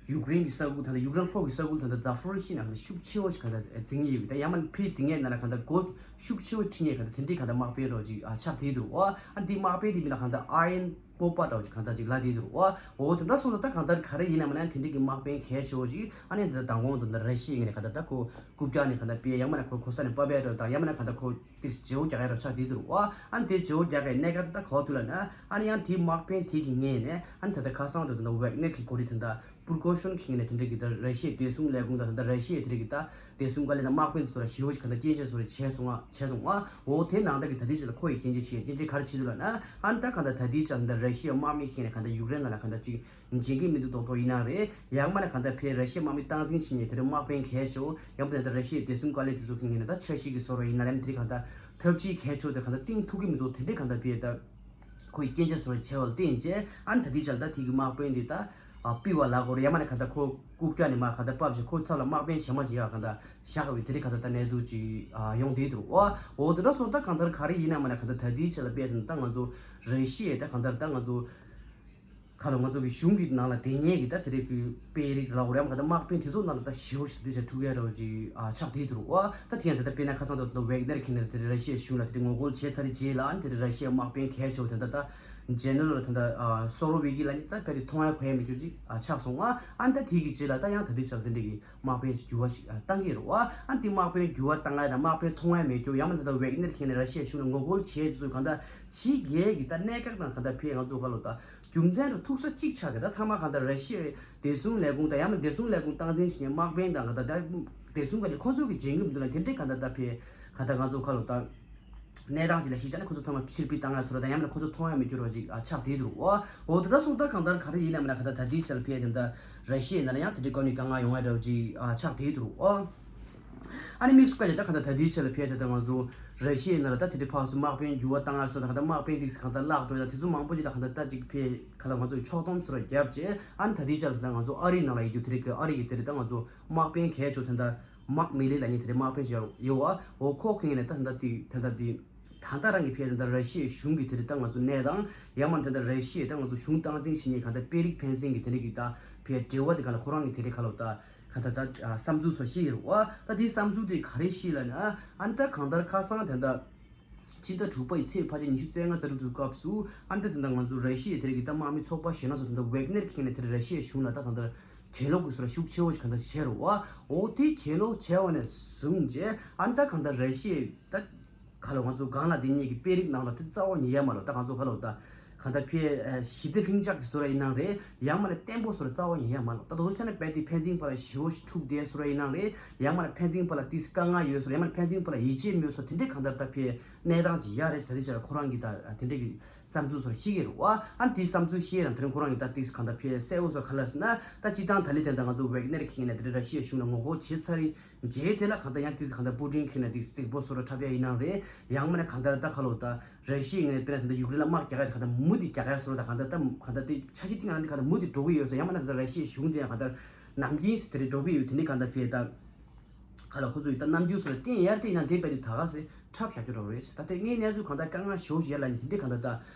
ཡུཀ་རེན་གྱི་ས་ཁུལ་ད་ལྟ་ཡུཀ་རེན་ལྷོ་གི་ས་ཁུལ་ད་ལྟ་ཛ་ཕོ་རི་ཤི་ནང་ད་ལྟ་ཤུགས་ཆེ་བོ་ཞིག་ག་ད་འཛིང་གི་ཡོད་ད་ཡང་མིན་ཕའི་འཛིང་ཡས་ནང་ལ་ག་ད་སྒོ་ཤུགས་ཆེ་བོ་ཁྲིད་ཉེ་ག་ད་དེ་འདྲའི་ག་ད་དམག་དཔོན་རོ་ཅིག་ཨ་ཆགས་བསྡད་འདུག་རོ། ཨ་ཨ་ནི་དེའི་དམག་དཔོན་དེ་མིང་ལ་ག་ད་ཨ་ཡན་པོ་པ་འདྲ་བོ་ཅིག་ག་ད་ཅིག་ལབ་བསྡད་འདུག་རོ། འོ་དེ་འདྲ་སོང་ད་ད་ག་ད་ག་རེ་ཡིན་ན་མིན་ན་དེ་འདྲའི་གི་དམག་དཔོན་གལ་ཆེ་བོ་ཅིག་ཨ་ནི་ད་ད་མདང་དགོང་ད་ད་ར་ཤི་ཡའི་ངོས་ནས་ག་ད་ད་ཁོ་རྐུབ་བཀྱག་ནས་ག་ད་ཕབ་ཡ་ཡང་མིན་ན་ཁོ་གོ་ས་ནས་ཕབ་ཡ་འདྲ་བོ་དང་ཡང་མིན་ན་ག་ད་ཁོ་ཏིག་བརྗེ་བོ་རྒྱག་ཡ་རོ་ཆགས་བསྡད་འདུག་རོ། ཨ་ཨ་ནི་དེ་བརྗེ་བོ་རྒྱག་ཡའི་གནད་འགག་དེ་ད་ག་པར་ཐུག་ལབ་ན་ཨ་ནི་ཡང་དེའི་དམག་དཔོན་དེ་གི་ངོས་ནས་ཨ་ནི་ད་ད་ཁ་སང་དུ་ད་ད་ཝེག་ནེར་གྱི་གོ་སྒྲིག་ད་ད་པུར་ཀོ་ཤོན་གྱི་ངོས་ནས་དེ་འདྲ་གི་ད་ར་ཤི་ཡའི་བདེ་སྲུང་ལས་ཁུངས་དང་ད་ད་ར་ཤི་ཡའི་དེ་འདྲ་གི་ད་བདེ་སྲུང་བཀའ་བློན་དང་དམག་དཔོན་ཚོ་ལ་ཞི་བོ་ཞིག་ག་ད་སྐྱོན་བརྗོད་སོགས་བྱས་སོང་ང་བྱས་སོང་ང་། འོ་དེ་ནང་ད་གི་ད་ལྟའི་ཆ་ལ་ཁོ་ཡི་སྐྱོན་བརྗོད་བྱས་སྐྱོན་བརྗོད་ག་རེ་བྱེད་འདུག་ལབ་ན་ཨ་ནི་ད་ག་ད་ད་ལྟའི་ཆ་ལ་ད་ར་ཤི་ཡའི་དམག་མི་ཁྱེར་ནས་ག་ད་ཡུཀ་རེན་ལ་ལ་ག་ད་ཅིག་འཇིགས་ཀྱི་མི་འདུག་མདོག་མདོག་ཡིན་ནའང་རེད། ཡང་མིན་ན་ག་ད་ཕའི་ར་ཤི་ཡའི་དམག་མི་སྟངས་འཛིན་བྱེད་མཁན་དེ་འདྲའི་དམག་དཔོན་གལ་ཆེ་བོ་ཡང་མིན་ན་ད་ར་ཤི་ཡའི་བདེ་སྲུང་བཀའ་བློན་དེ་ཚོ་གི་ངོས་ནས་ད་འཆར་གཞི་གི་བཟོ་འདྲ་ཡིན་ན་རེད། དེ་འདྲའི་ག་ད་ཐབས་ཇུས་གལ་ཆེ་བོ་དེ་ག་ད་བཏིང་ཐུབ་ཀྱི་མི་འདུག་དེ་འདྲའི་ག་ད་ཕའི་ད། ཁོ་ཡི་སྐྱོན་བརྗོད་སོགས་བྱས་པ་ལ་བརྟེན་བྱས་ཨ་ནི་ད་ལྟའི་ཆར་ད་དེ་གི་དམག་དཔོན་དེ་ད་ ཨ་པི་བ་ལ་གོ་རེ་ཡ་མ་ནི་ག་ད་ཁོ་རྐུབ་བཀྱག་ནི་མ་ག་ད་པབ་ཞིག་ཁོ་ཚབ་ལ་དམག་དཔོན་ཞེ་མ་ཞིག་ཡ་ག་ད་བཞག་བའི་དེ་རིགས་ག་ད་ད་གནས་ཚུལ་ཅིག་ཨ་ཡོང་དེ་འདུག་ཨོ། འོ་དེ་འདྲ་སོང་ད་གང་ལྟར་ག་རེ་ཡིན་ན་མ་ན་ག་ད་ད་དེའི་ཆེད་ལ་དཔེ་དེ་ད་ང་ཚོ་ར་ཤི་ཡའི་ད་གང་ལྟར་ད་ང་ཚོ་ག་ལ་ང་ཚོ་གི་གཞུང་གི་ནང་ལ་དེ་ཉེ་གི་ད་དེ་རིགས་ཀྱི་དཔེ་རིགས་ལ་འོ་རེ་ཡ་མ་ག་ད་དམག་དཔོན་དེ་ཚོ་ནང་ལ་ད་ཞེ་བོ་ཞིག་དེ་ཆ་འཁྲུག་ཡ་འདྲ་བོ་ཅིག་ཨ་ཆགས་དེ་འདུག་ཨོ། ད་དེ་ཡང་ད་ད་དཔེར་ན་ཁ་སང་ད་ད་ཝེག་ནེར་ཁེ་ནེར་དེ་ར་ཤི་ཡའི་གཞུང་ལ་དེ་རིགས་ངོ་རྒོལ་བྱས་ཚར་རྗེས་ལ་ཨ་ནི་དེ་རིགས་ར་ཤི་ཡའི་དམག་དཔོན་གལ་ཆེ་བོ་དེ་ད་ད་ཇེ་ནེ་རལ་དེ་ད་ཨ་སོ་རོ་བི་ཀི་ལ་ནི་ད་དཔེ་དེ་མཐོང་ཡ་གོ་ཡ་མེད་རྒྱུ་ཅིག་ཨ་ཆགས་སོང་ཨ། ཨ་ནི་ད་དེ་གི་རྗེས་ལ་ད་ཡང་ད་དེ་ཆགས་དེ་འདྲ་གི་དམག་དཔོན་ཞིག་འགྱུར་བ་ཞིག་ཨ་བཏང་གི་རེད་བ། ཨ་ནི་དེ་དམག་དཔོན་འགྱུར་བ་བཏང་ཡ་དང་དམག་དཔོན་མཐོང་ཡ་མེད་རྒྱུ་ཡང་མ་ད་ད་ཝེག་ནེར་ཁེ་ནེར་ར་ཤི་ཡའི་གཞུང་ལ་ངོ་རྒོལ་བྱས་ཚུལ་གང་ད་ཕྱི་རྒྱལ་གི་ད་གནད་འགག་དང་གང་ད་ཕའི་ང་ཚོ་ག་ལོ་ད་རྒྱུ་མཚན་རུ་ཐུག་ས་གཅིག་ཆགས་གི་ད་ཚང་མ་གང་ད་ར་ཤི་ཡའི་བདེ་སྲུང་ལས་ཁུངས་དང་ཡང་མ་བདེ་སྲུང་ལས་ཁུངས་སྟངས་འཛིན་བྱེད་མཁན་དམག་དཔོན་དང་གང་ད་ད་བདེ་སྲུང་ག་ནས་ཁོ་ཚོ་གི་བྱེད་མཁན་འདུག་ལ་དེ་འདྲའི་གང་ད་ད་ཕའི་གང་ད་ང་ཚོ་ག་ལོ་ད། གནས་སྟངས་ཅིག་ལ་གཞི་བཅངས་ནས་ཁོ་ཚོ་ཚང་མ་ཕྱིར་ཕུད་བཏང་ཡ་བཟོ་འདྲ་དང་ཡང་མིན་ན་ཁོ་ཚོ་མཐོང་ཡ་མེད་རྒྱུ་རོ་ཅིག་ཨ་ཆགས་བསྡད་འདུག་ཨོ། འོ་དེ་འདྲ་སོང་ད་གང་ལྟར་ག་རེ་ཡིན་ན་མིན་ན་ག་ད་ད་ལྟའི་ཆར་ལ་ཕེབས་དེ་འདྲ་ར་ཤི་ཡའི་ནང་ལ་ཡང་དེ་འདྲའི་སྐབས་ནས་དཀའ་ངལ་ཡོང་ཡ་འདྲ་བོ་ཅིག་ཨ་ཆགས་བསྡད་འདུག་ཨོ། ཨ་ནི་དམིགས་སུ་བཀར་ཏེ་ད་གང་ལྟར་ད་ལྟའི་ཆར་ལ་ཕེབས་དེ་ད་ང་ཚོ་ར་ཤི་ཡའི་ནང་ལ་ད་དེ་འདྲའི་ཕར་ཚུར་དམག་དཔོན་འགྱུར་བ་བཏང་ཡ་སོགས་དང་གང་ལྟར་དམག་དཔོན་དེ་གང་ལྟར་བརླག་འགྲོ་ཡ་དང་དེ་ཚོ་མང་པོ་ཅིག་ད་གང་ལྟར་ད་ཅིག་ཕེབས་ག་ལ་ང་ཚོ་གི་ཕྱོགས་སྡོམ་ཚུར་བརྒྱབ་རྗེས་ཨ་ནི་ད་ལྟའི་ཆར་ལ་ད་ང་ཚོ་ཨ་རིའི་ནང་ལ་ཡོད་རྒྱུ་དེ་རིགས་ཀྱི་ཨ་རི་གི་དེ་རིགས་ད་ང་ཚོ་དམག་དཔོན་གལ་ཆེ་དེ་འདྲ། མཱག་མི་ལི་ལབ་མཁན་དེ་འདྲའི་དམག་དཔོན་ཞིག་ཡོད་བ། འོ་ཁོ་ཁེངས་ནས་ད་ད་དེ་ད་ད་དེ་ད་ལྟ་རང་གི་ཕེབས་ད་ལྟ་ར་ཤི་ཡའི་གཞུང་གི་དེ་རིགས་ད་ང་ཚོ་གནས་སྟངས་ཡང་མ་ད་ལྟ་ར་ཤི་ཡའི་ད་ང་ཚོ་གཞུང་སྟངས་འཛིན་བྱེད་མཁན་གང་ལྟར་དཔོན་རིགས་ཕན་ཚུན་གྱི་དེ་རིགས་ཀྱི་ད་ཕེ་འབྲེལ་བ་དེ་ག་ལ་ཁོ་རང་གི་དེ་རིགས་ག་ལ་ད་ག་ད་ད་བསམ་ཚུལ་སོགས་བཤད་ཡོད་རེད་བ། ད་དེའི་བསམ་ཚུལ་དེ་ག་རེ་བཤད་ལབ་ན་ཨ་ནི་ད་གང་ལྟར་ཁ་སང་ད་ལྟ་ཕྱི་ཟླ་དྲུག་པའི་ཚེས་ཕལ་ཆེར་ཉི་ཤུ་རྩ་ལྔ་རྩ་དྲུག་དུས་སྐབས་སུ་ཨ་ནི་ད་ད་ལྟ་ང་ཚོ་ར་ཤི་ཡའི་དེ་རིགས་ཀྱི་ད་དམག་མི་ཚོགས་པ་གཞན་སྣ་ཚོགས་ད་ལྟ་ཝེག་ནེར་ཁེངས་ནས་དེ་རིགས་ར་ཤི་ཡའི་གཞུང་ལ་ད་ད་ལྟ། གྱེན་ལོག་གི་བཟོ་འདྲ་ཤུགས་ཆེ་བོ་ཞིག་གང་འདྲ་བྱས་རེད་བ། འོ་དེ་གྱེན་ལོག་བྱས་པ་ནས་བཟུང་རྗེས་ཨ་ནི་ད་གང་ལྟར་ར་ཤི་ཡའི་ད་ག་ལ་ང་ཚོ་སྒང་ལ་དེ་གཉིས་ཀྱི་དཔོན་རིགས་ནང་ལ་དེ་རྩ་བ་ཉིད་ཡ་མ་ལོ་ད་ང་ཚོ་ག་ལ་ད་གང་ལྟར་ཕའི་ཞི་བདེ་ལྷིང་འཇགས་ཀྱི་བཟོ་འདྲ་ཡིན་ནའང་རེད། ཡང་མ་ལ་བརྟན་པོ་བཟོ་འདྲ་རྩ་བ་ཉིད་ཡ་མ་ལོ་ད་དོ་ཚོ་ཆ་ནས་རྦད་དེ་ཕན་ཚུན་བར་ལ་ཞི་བོ་ཞིག་འཁྲུག་བསྡད་བཟོ་འདྲ་ཡིན་ནའང་རེད། ཡང་མ་ལ་ཕན་ཚུན་བར་ལ་ཏིས་དཀའ་ངལ་ཡོད་བཟོ་འདྲ་ཡང་མ་ལ་ཕན་ཚུན་བར་ལ་ཡིད་ཆེས་མེད་བཟོ་འདྲ་དེ་འདྲའི་གང་ལྟར་ད་ཕའི་གནས་སྟངས་ཅིག་ཡ་རེད་ཟེར་ད་དེ་ཆ་ལ་ཁོ་རང་གི་ད་དེ་འདྲའི་གི་བསམ་ཚུལ་སོགས་ཤེས་ཀྱི་རེད་བ། ཨ་ནི་དེའི་བསམ་ཚུལ་ཤེས་རང་དེ་རིང་ཁོ་རང་གི་ད་ཏིག་གང་ལྟར་ཕེ་གསལ་བོ་སོགས་ག་ལ་ཟེར་ན་ད་སྤྱི་བཏང་ད་ལི་དེ་འདྲ་ང་ཚོ་ཝེག་ནེར་ཁེངས་ནས་དེ་འདྲ་ར་ཤི་ཡའི་གཞུང་ལ་ངོ་རྒོལ་བྱེད་ཚར་རེད། རྗེས་དེ་ལ་གང་ལྟར་ཡང་ཏིག་གང་ལྟར་པུ་ཏིན་ཁེངས་ནས་ཏིག་སྟེགས་པོ་སོགས་ལ་འཁྲབ་ཡ་ཡིན་ནའང་རེད། ཡང་མིན་ན་གང་ལྟར་ད་ཁ་ལོ་ད་ར་ཤི་ཡའི་ངོས་ནས་དཔེར་ན་དེ་འདྲ་ཡུཀ་རེན་ལ་དམག་རྒྱག་ཡ་གང་ལྟར་མུ་མཐུད་རྒྱག་ཡ་སོགས་ད་གང་ལྟར་ད་གང་ལྟར་དེ་འཆར་གཞི་སྟེང་ང་རང་དེ་གང་ལྟར་མུ་མཐུད་འགྲོ་གི་ཡོད་ཟེར། ཡང་མིན་ན་གང་ལྟར་ར་ཤི་ཡའི་གཞུང་དེ་ཡང་གང་ལྟར་ནམ་རྒྱུན་དེ་འདྲ་འགྲོ་གི་ཡོད། དེ་ནས་གང་ལྟར་ཕེ་ད། ག་ལ་ཁོ་ཚོ་ཡི་ད་རྣམ་འགྱུར་སོགས་ལ་བརྟེན་ཡར་བལྟས་ན་དེ་བས་དེ་ད་ག་སེ་འཁྲབ་བཞག་རྒྱུ་རོགས་རེད། ད་དེ་ངའི་གནས་ཚུལ་གང་ལྟར་དཀའ་ངལ་ཞེ་པོ་ཞིག་ཡར་ལངས་ནས་དེ་འདྲའི་གང་ལྟར་ད་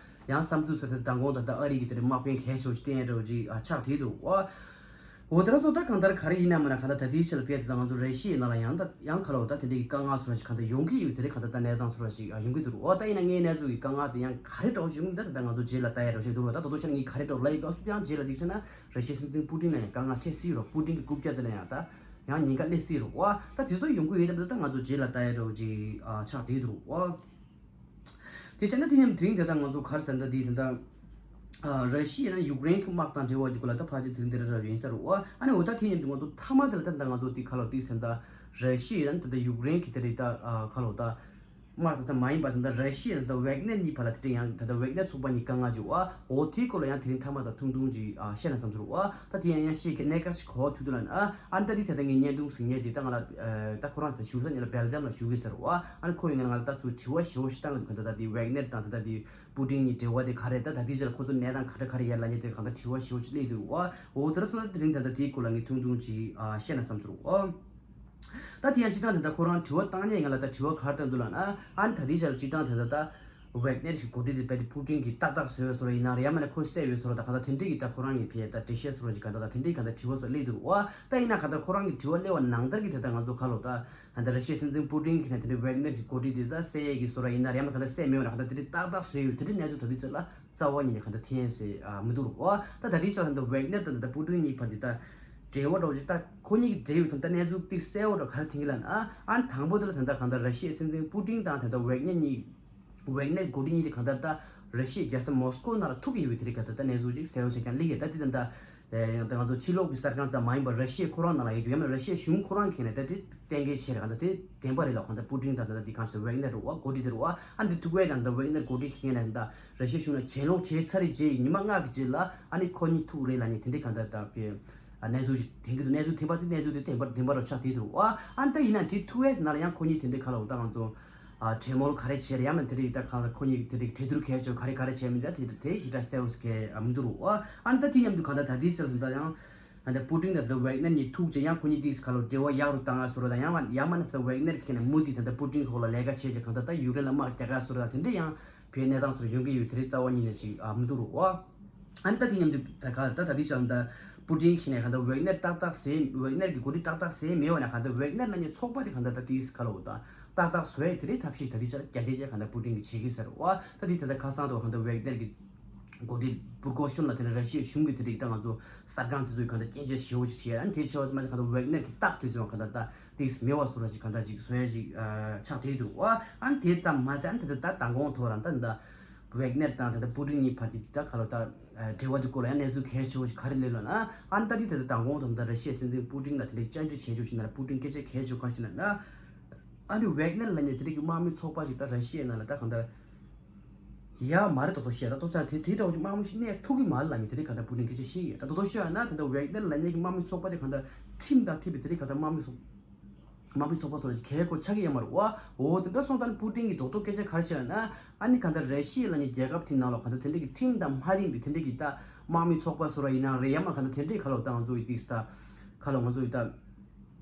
ཡང་བསམ་ཚུལ་ཟེར་ཏེ་མདང་དགོང་ད་ལྟ་ཨ་རི་གི་དེ་འདྲའི་དམག་དཔོན་གལ་ཆེ་བོ་ཞིག་བསྟན་ཡ་འདྲ་བོ་ཅིག་ཨ་ཆགས་བསྡད་འདུག་ཨ། འོ་དེ་འདྲ་སོང་ད་གང་ལྟར་ག་རེ་ཡིན་ན་མིན་ན་གང་ལྟར་ད་དེའི་ཆེད་ལ་ཕེབས་དེ་ད་ང་ཚོ་ར་ཤི་ཡའི་ནང་ལ་ཡང་ད་ཡང་ག་ལ་འོ་ད་དེ་འདྲའི་གི་དཀའ་ངལ་སོགས་ཞིག་གང་ལྟར་ཡོང་གི་ཡོད། དེ་འདྲའི་གང་ལྟར་ད་གནས་སྟངས་སོགས་ཞིག་ཨ་ཡོང་གི་འདུག་རོ། འོ་ད་ཡིན་ན་ངའི་གནས་ཚུལ་གི་དཀའ་ངལ་དེ་ཡང་ག་རེ་འདྲ་བོ་ཞིག་ཡོང་གི་ད་ད་ང་ཚོ་རྗེས་ལ་ལྟ་ཡ་འདྲ་བོ་ཞིག་འདུག་རོ། ད་ད་དུང་ཤར་ངས་ག་རེ་འདྲ་བོ་ལབ་ཡོད་སྐབས་སུ་ཡང་རྗེས་ལ་འདུག་ཟེར་ན་ར་ཤི་ཡའི་སྲིད་འཛིན་པུ་ཏིན་ལ་ཡང་དཀའ་ངལ་འཕྲད་སྲིད་རོ། པུ་ཏིན་གི་རྐུབ་བཀྱག་དེ་ལ་ཡང་ད། ཡང་ཉེན་ཁ་སླེབས་སྲིད་རེད་བ། ད་དེ་ཚོ་ཡོང་གི་ཡོད་དམ། ད་ང་ཚོ་རྗེས་ལ་ལྟ་ཡ་འདྲ་བོ་ཅིག་ཨ་ཆགས་བསྡད་འདུག་བ། དེ་བྱས་ན་དེ་མཉམ་དེ་རིང་དེ་ད་ང་ཚོ་ག་རེ་ཟེར་ན་ད་དེ་དེ་ད་ཨ་ར་ཤི་ཡ་ཡང་ཡུཀ་རེན་གྱི་དམག་དང་འབྲེལ་བ་ཅིག་གོ་ལ་ད་ཕལ་ཆེར་དེ་རིང་དེ་འདྲ་ར་ཡིན་ས་རེད་བ། ཨ་ནི་འོ་ད་དེ་མཉམ་དུ་ང་ཚོ་མཐའ་མ་དེ་ལ་ད་ད་ང་ཚོ་དེ་ག་ལ་དེ་ཟེར་ན་ད་ར་ཤི་ཡ་ཡང་ད་ད་ཡུཀ་རེན་གྱི་དེ་རིང་ད་ཨ་ག་ལ་ད། དམག་དེ་ཙམ་མ་ཡིན་པར་ད་ལྟ་ར་ཤི་ཡ་དང་ཝེག་ནེར་གཉིས་བར་ལ་དེ་འདྲ་ཡང་ད་ལྟ་ཝེག་ནེར་ཚོགས་པ་གཉིས་དཀའ་ངལ་ཅིག་ཡོད་པ། འོ་དེའི་སྐོར་ལ་ཡང་དེ་རིང་མཐའ་མ་དང་ཐུང་ཐུང་ཅིག་ཨ་བཤད་ན་བསམ་ཚུལ་རེད་བ། ད་དེ་ཡང་ཡང་ཤེས་ཀྱི་གནད་འགག་ཅིག་གོ་བ་ཐུག་འདུག་ལ་ཨ་ཨ་ནི་ད་དེ་ད་ལྟ་ངས་བརྙན་ཐུང་གཟིགས་མཁན་ཅིག་ད་ང་ལ་ཨ་ད་ཁོ་རང་ད་བཞུགས་ས་ཉིད་ལ་སྦེལ་ཇམ་ལ་བཞུགས་ཀྱི་ཟེར་བ། ཨ་ནི་ཁོ་ཡིན་ང་ལ་ད་ཚུར་དྲི་བ་ཞེ་པོ་ཞིག་བཏང་གི་འདུག་ད་ལྟ་དེ་ཝེག་ནེར་དང་ད་ལྟ་དེ་པུ་ཏིན་གཉིས་འབྲེལ་བ་དེ་ག་རེ་ད་ད་དེ་ཅིག་ལ་ཁོ་ཚོ་གནས་སྟངས་ག་འདྲ་ག་རེ་ཡར་ལ་ཉེ་དེ་གང་ལྟར་དྲི་བ་ཞེ་པོ་ཞིག་སླེབས་འདུག་བ། འོ་དེ་འདྲ་སོང་ན་དེ་རིང་ད་ལྟ་དེའི་སྐོར་ལ་ངས་ཐུང་ཐུང་ཅིག་ཨ་བཤད་ན་བསམ་ཚུལ་རེད་བ། ད་དེ་ཡང་སྤྱིར་བཏང་དེ་འདྲ་ཁོ་རང་དྲི་བ་བཏང་མཁན་ང་ལ་ད་དྲི་བ་ག་རེ་བཏང་འདུག་ལབ་ན། ཨ་ནི་ད་དེའི་ཆར་སྤྱིར་བཏང་དེ་འདྲ་ད་ཝེག་ནེར་གྱི་འགོ་ཁྲིད་དེ་རྦད་དེ་པུ་ཏིན་གྱིས་ཏག་ཏག་བཟོས་པའི་བཟོ་འདྲ་ཡིན་ན་རེད། ཡང་མིན་ན་ཁོས་བསད་པའི་བཟོ་འདྲ་ད་གང་ལྟར་དེ་འདྲ་གི་ད་ཁོ་རང་གི་ཕའི་ད་འགྲེལ་བཤད་བཟོ་འདྲ་ཅིག་གང་ལྟར་ད་དེ་འདྲའི་གང་ལྟར་དྲི་བ་སོགས་སླེབས་འདུག་བ། ད་ཡིན་ན་གང་ལྟར་ཁོ་རང་གི་དྲི་བ་སླེབས་པ་ནང་ལྟར་གྱི་དེ་ད་ང་ཚོ་ག་ལོ་ད་ད་ལྟ་ར་ཤི་ཡའི་སྲིད་འཛིན་པུ་ཏིན་གྱིས་ནས་དེ་འདྲའི་ཝེག་ནེར་གྱི་འགོ་ཁྲིད་དེ་ད་བསད་ཡས་ཀྱི་བཟོ་འདྲ་ཡིན་ན་རེད། ཡང་མིན་ན་གང་ལྟར་བསད་མེད་པ་ན་གང་ལྟར་དེ་འདྲའི་ཏག་ཏག་བཟོས་ཡོད། དེ་འདྲའི་གནས་ཚུལ་ད་དུས་ཚོད་ལ་རྩ་བ་ཉིད་ནས་གང་ལྟར་ཐོན་ཡས་ཟེར་ཨ་མི་འདུག་རོ། ད་ད་ལྟའི་ཆར་ད་ཝེག་ནེར་དང་ད་ལྟ་པུ་ཏིན་གཉིས་བར་དེ་ད་འབྲེལ་བ་འདྲ་བོ་ཅིག་ད་ཁོ་གཉིས་ཀྱི་འབྲེལ་ཡོད་དང་ད་གནས་ཚུལ་ཏིག་གསལ་བོ་འདྲ་ག་རེ་ཐོན་གྱི་ལབ་ན། ཨ་ནི་དང་པོ་དེ་ལ་ད་ལྟ་གང་ལྟར་ར་ཤི་ཡའི་སྲིད་འཛིན་པུ་ཏིན་དང་ད་ལྟ་ཝེག་ནེར་གཉིས་ཝེག་ནེར་འགོ་ཁྲིད་གཉིས་དེ་གང་ལྟར་ད་ར་ཤི་ཡའི་རྒྱལ་ས་མོ་སི་ཀོ་ནང་ལ་ཐུག་གི་ཡོད་པའི་དེ་རིགས་ག་ད་ལྟ་གནས་ཚུལ་ཅིག་གསལ་བོ་ཆེ་རྐྱང་སླེབས་ཡོད། ད་དེ་ད་ལྟ་ཨེ་ད་ང་ཚོ་ཕྱི་ལོགས་ཀྱི་གསར་ཁང་ཙམ་མ་ཡིན་པར་ར་ཤི་ཡ་ཁོ་རང་ནང་ལ་ཡོད་དུས་ཡང་ན་ར་ཤི་ཡའི་གཞུང་ཁོ་རང་གིས་ནས་ད་དེ་གཏན་འཁེལ་བྱས་རེད། གང་ལྟར་དེ་བདེན་པ་རེད་ལ། གང་ལྟར་པུ་ཏིན་དང་ད་ལྟ་དེ་གང་ཟེར་ཝེག་ནེར་རེད་བ། འགོ་ཁྲིད་དེ་རེད་བ། ཨ་འདི་ཐུག་པའི་དང་ད་ཝེག་ནེར་འགོ་ཁྲིད་ཁེངས་ནས་ད་ར་ཤི་ཡའི་གཞུང་ལ་གྱེན་ལོག་བྱས་ཚར་རེད། རྗེས་ཉི་མ་ལྔ་གི་རྗེས་ལ་ཨ་ནི་ཁོ་གཉིས་ཐུག་རེད་ལབ་ནས་དེ་འདྲའི་གང་ལྟར་ད་པའི་གནས་ཚུལ་ཞིག་ཐོན་གྱི་འདུག་གནས་ཚུལ་ཐོན་པ་དེ་གནས་ཚུལ་དེ་བདེན་པ་བདེན་པ་རུ་ཆགས་བསྡད་འདུག་བ། ཨ་ནི་ད་ཡིན་ན་དེ་ཐུག་པའི་ནང་ལ་ཡང་ཁོ་གཉིས་དེ་འདྲའི་ག་ལ་འོ་ད་ང་ཚོ་ ཨ་གྲོས་མོལ་ག་རེ་བྱས་རེད། ཡང་ན་དེ་རིགས་ད་གང་ལ་ཁོ་གཉིས་དེ་རིགས་གྲོས་བསྡུར་གལ་ཆེ་ག་རེ་ག་རེ་བྱས་མིན་ད་དེ་དེ་ཞེ་དྲག་གསལ་བོ་ཞིག་མི་འདུག་རོ། ཨ་ནི་ད་དེ་མཉམ་དུ་གང་ལྟར་ད་ལྟའི་ཆར་དུ་ད་ཡང་ཨ་ད་པུ་ཏིན་དང་ད་ཝེག་ནར་གཉིས་ཐུག་རྗེས་ཡང་ཁོ་གཉིས་དེ་ག་ལོ་འབྲེལ་བ་ཡག་རུ་བཏང་ང་བཟོ་འདྲ་དང་། ཡང་ཡང་མིན་ན་ད་ཝེག་ནར་གྱིས་ནས་མུ་མཐུད་ད་ད་པུ་ཏིན་ཁོག་ལ་ལས་ཀ་བྱས་རྗེས་གང་ལྟར་ད་ཡུཀ་རེན་ལ་དམག་རྒྱག་ག་བཟོ་འདྲ་དང་དེ་འདྲ་ཡང་བོད་གནས་སྟངས་བཟོ་འདྲ་ཡོང་གི་ཡོད། དེ་རིགས་རྩ་བ་ཉིད་ནས་ཅིག་ཨ་མི་འདུག་རོ། ཨ་ཨ་ནི་ད་དེ་མཉམ་དུ་ད་ག་ད་ད་དེ་ཆར་ད་པུ་ཏིན་གྱིས་ནས་གང་ལྟར་ཝེག་ནར་ཏག་ཏག་ཟེར་ཝེག་ནར་གྱི་འགོ་ཁྲིད་ཏག་ཏག་ཟེར་མེད་པ་ན་གང་ལྟར་ཝེག་ནར་ལབ་མཁན་ཚོགས་པ་དེ་གང་ལྟར་ད་དེ་ག་ལོ་ད་ཏག་ཏག་བཟོ་ཡ་དེ་རིགས་ཐབས་ཤེས་ད་དེ་ཆར་རྒྱ་ཆེ་རྒྱ་གང་ལྟར་པུ་ཏིན་གྱིས་བྱེད་ཀྱི་ཟེར་བ། ད་དེ་ད་ལྟ་ཁ་སང་དུ་གང་ལྟར་ཝེག་ནར་གྱི་འགོ་ཁྲིད་པུར་ཀོ་ཤོན་ལ་དེ་ནས་ར་ཤི་ཡའི་གཞུང་གིས་དེ་རིགས་ད་ང་ཚོ་གསར་ཁང་དེ་ཚོའི་གང་ལྟར་སྐྱོན་བརྗོད་ཞེ་པོ་ཅིག་བྱས། ཨ་ནི་དེ་བྱས་པ་ཙམ་མ་ཟད་གང་ལྟར་ཝེག་ནར་གྱི་རྟགས་དེ་ཚོ་གང་ལྟར་ད་ཏིག་མེད་པ་བཟོ་འདྲ་ཅིག་གང་ལྟར་ཅིག་བཟོ་ཡ་ཅིག་ཨ་ཆགས་བསྡད་འདུག་རོ། ཨ་ནི་དེ་ཙམ་མ་ཟད་ཨ་ནི་ད་ལྟ་མདང་དགོང་ཐོག་རང་ད་ད་ཝེག་ནར་དང་ད་ལྟ་པུ་ཏིན་གཉིས་བར་གྱི་ད་ག་ལོ་ད་འབྲེལ་བ་དེ་སྐོར་ལ་ཡང་གནས་ཚུལ་གལ་ཆེ་བོ་ཞིག་ག་རེ་སླེབས་ལབ་ན། ཨ་ནི་ད་དེ་ད་ལྟ་མདང་དགོང་དང་ད་ར་ཤི་ཡའི་སྲིད་འཛིན་པུ་ཏིན་ལ་དེ་འདྲའི་བཅར་འདྲི་བྱས་ཆོག་ཅིག་ན་པུ་ཏིན་སྐད་ཆ་གལ་ཆེ་བོ་ག་རེ་ཞིག་ལབ་ན། ཨ་ནི་ཝེག་ནར་ལབ་མཁན་དེ་འདྲ་གི་དམག་མི་ཚོགས་པ་ཞིག་ད་ར་ཤི་ཡའི་ནང་ལ་ད་གང་ལྟར་ཡ་མ་རེད། ཏོག་ཏོག་བཤད་ད་ཏོག་ཙམ་དེ་དེ་འདྲ་བོ་ཅིག་དམག་མི་ཞིག་གནས་ཐུབ་ཀྱི་མ་རེད་ལབ་མཁན་དེ་འདྲ་གང་ལྟར་པུ་ཏིན་སྐད་ཆ་བཤད་ཡོད། ད་ཏོག་ཏོག་བཤད་ཡོད་ན་ད་ལྟ་ཝེག་ནར་ལབ་མཁན་གྱི་དམག་མི་ཚོགས་པ་དེ་གང་ལྟར་ཁྲིམས་དང་མཐུན་པའི་དེ་འདྲ་གང་ལྟར་དམག་མི་ཚོགས་དམག་མི་ཚོགས་པ་སོགས་ལ་གལ་ཁོ་ཆགས་ཀྱི་ཡོད་མ་རེད་བ། འོ་དེ་འདྲ་སོང་ཙང་པུ་ཏིན་གྱིས་རྡོག་རྡོག་སྐད་ཆ་ག་རེ་བཤད་ན། ཨ་ནི་གང་ལྟར་ར་ཤི་ཡ་ལབ་མཁན་རྒྱལ་ཁབ་དེའི་ནང་ལ་གང་ལྟར་དེ་འདྲ་གི་ཁྲིམས་དང་མ་མཐུན་པའི་དེ་འདྲ་གི་ད་དམག་མི་ཚོགས་པ་སོགས་ཡིན་ན་རེད། ཡང་མིན་ན་གང་ལྟར་དེ་འདྲ་གི་ག་ལོ་ད་ང་ཚོ་ཡི་ཏིག་ད་ག་ལོ་ང་ཚོ་ཡི་ད་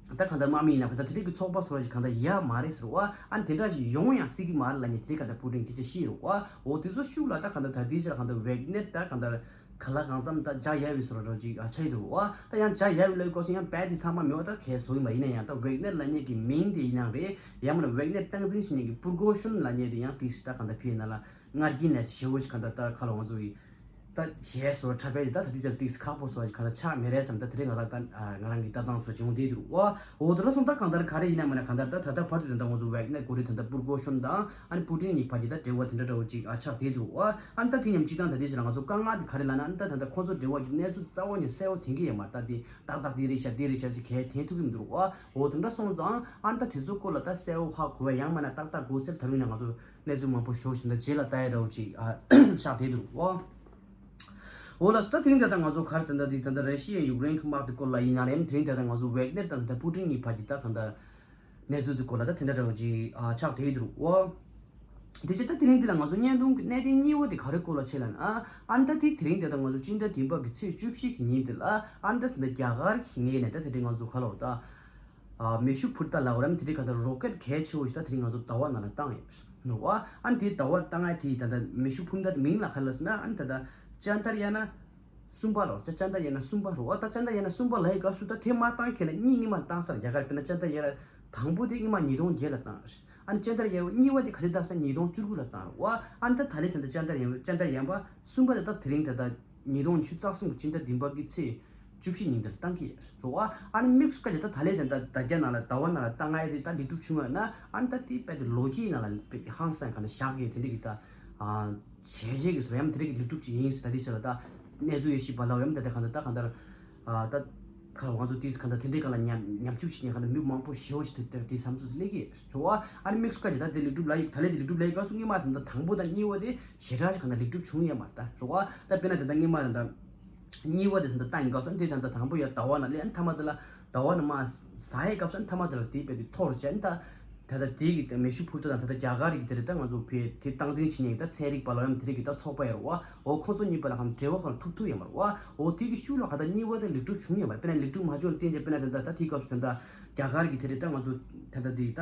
ད་གང་ལྟར་དམག་མི་ཡིན་ན་གང་ལྟར་དེ་འདྲ་གི་ཚོགས་པ་སོགས་ཅིག་གང་ལྟར་ཡ་མ་རེད་ཟེར་བ། ཨ་ནི་དེ་འདྲ་ཞིག་ཡོང་ཡང་སྲིད་ཀྱི་མ་རེད་ལབ་མཁན་དེ་འདྲ་གང་ལྟར་པུ་ཏིན་གྱིས་སྐད་ཆ་བཤད་ཡོད་རེད་བ། འོ་དེ་ཚོ་ཤུགས་ལ་ད་གང་ལྟར་ད་ལྟའི་ཆར་གང་ལྟར་ཝེག་ནར་ད་གང་ལྟར་ག་ལ་གང་འཚམ་ད་འཇའ་ཡལ་བའི་བཟོ་འདྲ་ཅིག་ཨ་ཆགས་ཀྱི་འདུག་བ། ད་ཡང་འཇའ་ཡལ་བའི་ལབ་སྐབས་སུ་ཡང་རྦད་དེ་ཐག་མ་མེད་པ་ད་གས་བཟོ་གི་མ་ཡིན་ན་ཡང་ད་ཝེག་ནར་ལབ་མཁན་གྱི་མིང་དེ་ཡིན་ནའང་རེད། ཡང་མིན་ན་ཝེག་ནར་སྟངས་འཛིན་བྱེད་མཁན་གྱི་པུར་ཀོ་ཤོན་ལབ་མཁན་དེ་ཡང་ཏིག་ད་གང་ལྟར་ཕའི་ནང་ལ་ངར་སྐྱིད་ནས་ཞེ་བོ་ཞིག་གང་ལྟར་ད་ག་ལ་ང་ཚོ་ཡི་ད་གཞས་བཟོ་འཁྲབ་པའི་ད་ད་ལྟའི་ཆར་ཏིག་ཁག་པོ་བཟོ་ཞིག་གང་ལྟར་ཆགས་མེད་རེད་བསམ། ད་དེ་རིང་ང་ད་ད་ང་རང་གི་ལྟ་སྟངས་བཟོ་བྱུང་བསྡད་འདུག་བ། འོ་དེ་འདྲ་སོང་ད་གང་ལྟར་ག་རེ་ཡིན་ན་མིན་ན་གང་ལྟར་ད་ད་ལྟ་བར་དུ་ད་ལྟ་ང་ཚོ་ཝེག་ནར་འགོ་ཁྲིད་ད་ལྟ་པུར་ཀོ་ཤོན་དང་ཨ་ནི་པུ་ཏིན་གཉིས་བར་གྱི་ད་འབྲེལ་བ་དེ་འདྲ་འདྲ་བོ་ཅིག་ཨ་ཆགས་བསྡད་འདུག་བ། ཨ་ནི་ད་དེ་མཉམ་སྤྱི་བཏང་ད་ལྟའི་ཆར་ང་ཚོ་དཀའ་ངལ་དེ་ག་རེ་ལབ་ན། ཨ་ནི་ད་ད་ལྟ་ཁོང་ཚོ་འབྲེལ་བ་གྱི་གནས་ཚུལ་རྩ་བ་ནས་གསལ་བོ་ཐོན་གྱི་ཡོད་མ་རེད། ད་དེ་ཏག་ཏག་འདི་རེད་ཤག་འདི་རེད་ཤག་ཅིག་གས་ཐོན་ཐུབ་ཀྱི་མི་འདུག་བ། འོ་དེ་འདྲ་སོང་ཙང་ཨ་ནི་ད་དེ་ཚོ་སྐོར་ལ་ད་གསལ་བོ་ཧ་གོ་བ་ཡང་མིན་ན་ཏག་ཏག་གོ་ཚད་ད་རུང་ཡིན་ན་ང་ཚོ་གནས་ཚུལ་མང་པོ་ཞོ་བཞིན་ད་རྗེས་ལ་ལྟ་ཡ་འདྲ་བོ་ཅིག་ཨ་ཆགས་བསྡད་འདུག་བ། འོ་ལགས་སོ། ད་དེ་རིང་ད་ལྟ་ང་ཚོ་ག་རེ་ཟེར་ན་འདི་ད་ལྟ་ར་ཤི་ཡ་ཡུཀ་རེན་གྱི་དམག་དེ་སྐོར་ལ་ཡིན་ན་རེད། དེ་རིང་ད་ལྟ་ང་ཚོ་ཝེག་ནར་དང་ད་པུ་ཏིན་གཉིས་བར་གྱི་ད་གང་ལྟར་གནས་ཚུལ་དེ་སྐོར་ལ་ད་དེ་འདྲ་འདྲ་བོ་ཅིག་ཨ་ཆགས་བསྡད་འདུག་བ། དེ་ཕྱིར་ད་དེ་རིང་འདི་ལ་ང་ཚོ་བརྙན་ཐུང་གི་གནད་དོན་གཉིས་པ་དེ་ག་རེ་སྐོར་ལ་བྱས་ལབ་ན། ཨ་ཨ་ནི་ད་དེ་དེ་རིང་འདི་ལ་ང་ཚོ་སྤྱི་ཟླ་བདུན་པ་གི་ཚེས་བཅུ་བཞི་གི་ཉིན་འདི་ལ་ཨ་ནི་ད་ད་ལྟ་རྒྱ་གར་གྱི་ངོས་ནས་ད་དེ་རིང་ང་ཚོ་ག་ལ་འོ་ད་ཨ་མེ་ཤུགས་འཕུར་མདའ་ལ་འོ་རམ་དེ་རིང་ག་ད་རོ་ཀེད་གལ་ཆེ་བོ་ཞིག་ད་དེ་རིང་ང་ཚོ་ཟླ་བ་ནང་ལ་བཏང་ཡོད་རེད་བ། ཨ་ནི་དེ་ཟླ་བ་བཏང་ཡ་དེ་ད་ད་མེ་ཤུགས་འཕུར་མདའ་དེ་མིང་ལ་ག་ལ་ཟེར་ན། ཨ་ནི་ད་ད་ཅན་ཏར་ཡ་ན་གསུམ་པ་རོ། ཅ་ཅན་ཏར་ཡ་ན་གསུམ་པ་རོ། ཨ་ད་ཅན་ཏར་ཡ་ན་གསུམ་པ་ལ་ཡི་སྐབས་སུ་ད་དེ་མ་བཏང་ཁེ་ལ་གཉིས་གཉིས་མ་བཏང་སར་རྒྱ་གར་དཔེར་ན་ཅན་ཏར་ཡ་ན་དང་པོ་དེ་སྔོན་མ་ཉིས་སྟོང་བརྒྱད་ལ་བཏང་རེད། ཨ་ནི་ཅན་ཏར་ཡ་ན་གཉིས་པ་དེ་ག་དུས་བཏང་ས་ཉིས་སྟོང་བཅུ་དགུ་ལ་བཏང་རེད་བ། ཨ་ནི་ད་ད་ལེ་དེ་འདྲ་ཅན་ཏར་ཡ་ན་ཅན་ཏར་ཡ་ན་གསུམ་པ་དེ་ད་དེ་རིང་ད་ད་ཉིས་སྟོང་ཉི་ཤུ་རྩ་གསུམ་གྱི་སྤྱི་ཟླ་བདུན་པ་གི་ཚེས་བཅུ་བཞི་ཉིན་དེར་བཏང་གི་རེད་བ། ཨ་ནི་དམིགས་སུ་བཀར་ཏེ་ད་ད་ལེ་དེ་ད་ད་རྒྱ་ནང་ལ་ཟླ་བ་ནང་ལ་བཏང་ཡ་དེ་ད་ལེགས་གྲུབ་བྱུང་བ་ན། ཨ་ནི་ད་དེ་དཔེ་དེ་ལོ་རྒྱུས་ནང་ལ་དཔེ་དེ་ཧང་སང་ག་ན་བཞག་གི་དེ་འདྲ་གི་ད་ཨ་བྱས་རྗེས་ཀྱི་བཟོ་ཡ་དེ་རིགས་ཀྱི་ལེགས་གྲུབ་ཅིག་ཡིན་ཟེར། ད་དེ་ཆ་ལ་ད་གནས་ཚུལ་ཡོད་ཤེས་པ་ལ་ཡོད་མ་ད་དེ་གང་ལྟར་ད་གང་ལྟར་ཨ་ད་ཁ་ང་ཚོ་དེ་གང་ལྟར་དེ་འདྲའི་སྒང་ལ་ཉམས་ཉམས་ཆུབ་བྱེད་མཁན་གང་ལྟར་མི་མང་པོ་ཞེ་པོ་ཞིག་དེ་དེ་བསམ་ཚུལ་སླེབས་ཀྱི་རེད་བ། ཨ་ནི་དམིགས་སུ་བཀར་གྱི་ད་དེ་ལེགས་གྲུབ་ལ་ཡི་ད་ལེ་དེ་ལེགས་གྲུབ་ལ་ཡི་སྐབས་སུ་སྔོན་མ་དེ་འདྲ་དང་པོ་དང་གཉིས་པ་དེ་ཞེ་དྲག་ཅིག་གང་ལྟར་ལེགས་གྲུབ་བྱུང་ཡོད་མ་རེད་ད་རེད་བ། ད་དཔེར་ན་དེ་འདྲ་སྔོན་མ་དེ་འདྲ་གཉིས་པ་དེ་དེ་འདྲ་བཏང་ཡིན་སྐབས་སུ་ཨ་ནི་དེ་དེ་འདྲ་དང་པོ་ཡ་ཟླ་བ་ནང་ལས་ཨ་ནི་མཐའ་མ་དེ་ལ་ཟླ་བ་ནང་མ་ཟ་ཡི་སྐབས་སུ་ཨ་ནི་མཐའ་མ་དེ་ལ་དེ་དཔེ་དེ་འཐོར་བྱས་ཨ་ནི་ད། ད་ལྟ་དེ་གི་ད་མེ་ཤུགས་འཕུར་མདའ་དང་ད་ལྟ་རྒྱ་གར་གི་དེ་རེད་ད་ང་ཚོ་བོད་དེ་སྟངས་འཛིན་བྱེད་མཁན་གྱི་ད་ཚན་རིག་པ་ལ་ཡང་དེ་རིགས་ཀྱི་ད་ཚོགས་པ་ཡོད་རེད་བ། འོ་ཁོ་ཚོ་གཉིས་བར་ལ་གང་འབྲེལ་བ་གང་ཐུབ་ཐུབ་ཡོད་མ་རེད་བ། འོ་དེ་གི་ཤུགས་ལ་ག་ད་གཉིས་པ་ད་ལེགས་གྲུབ་བྱུང་ཡོད་མ་རེད། དཔེར་ན་ལེགས་གྲུབ་མ་བྱུང་ལ་བརྟེན་བྱས་དཔེར་ན་ད་ལྟ་ད་དེའི་སྐབས་སུ་ད་ལྟ་རྒྱ་གར་གི་དེ་རེད་ད་ང་ཚོ་ད་ལྟ་དེ་ད་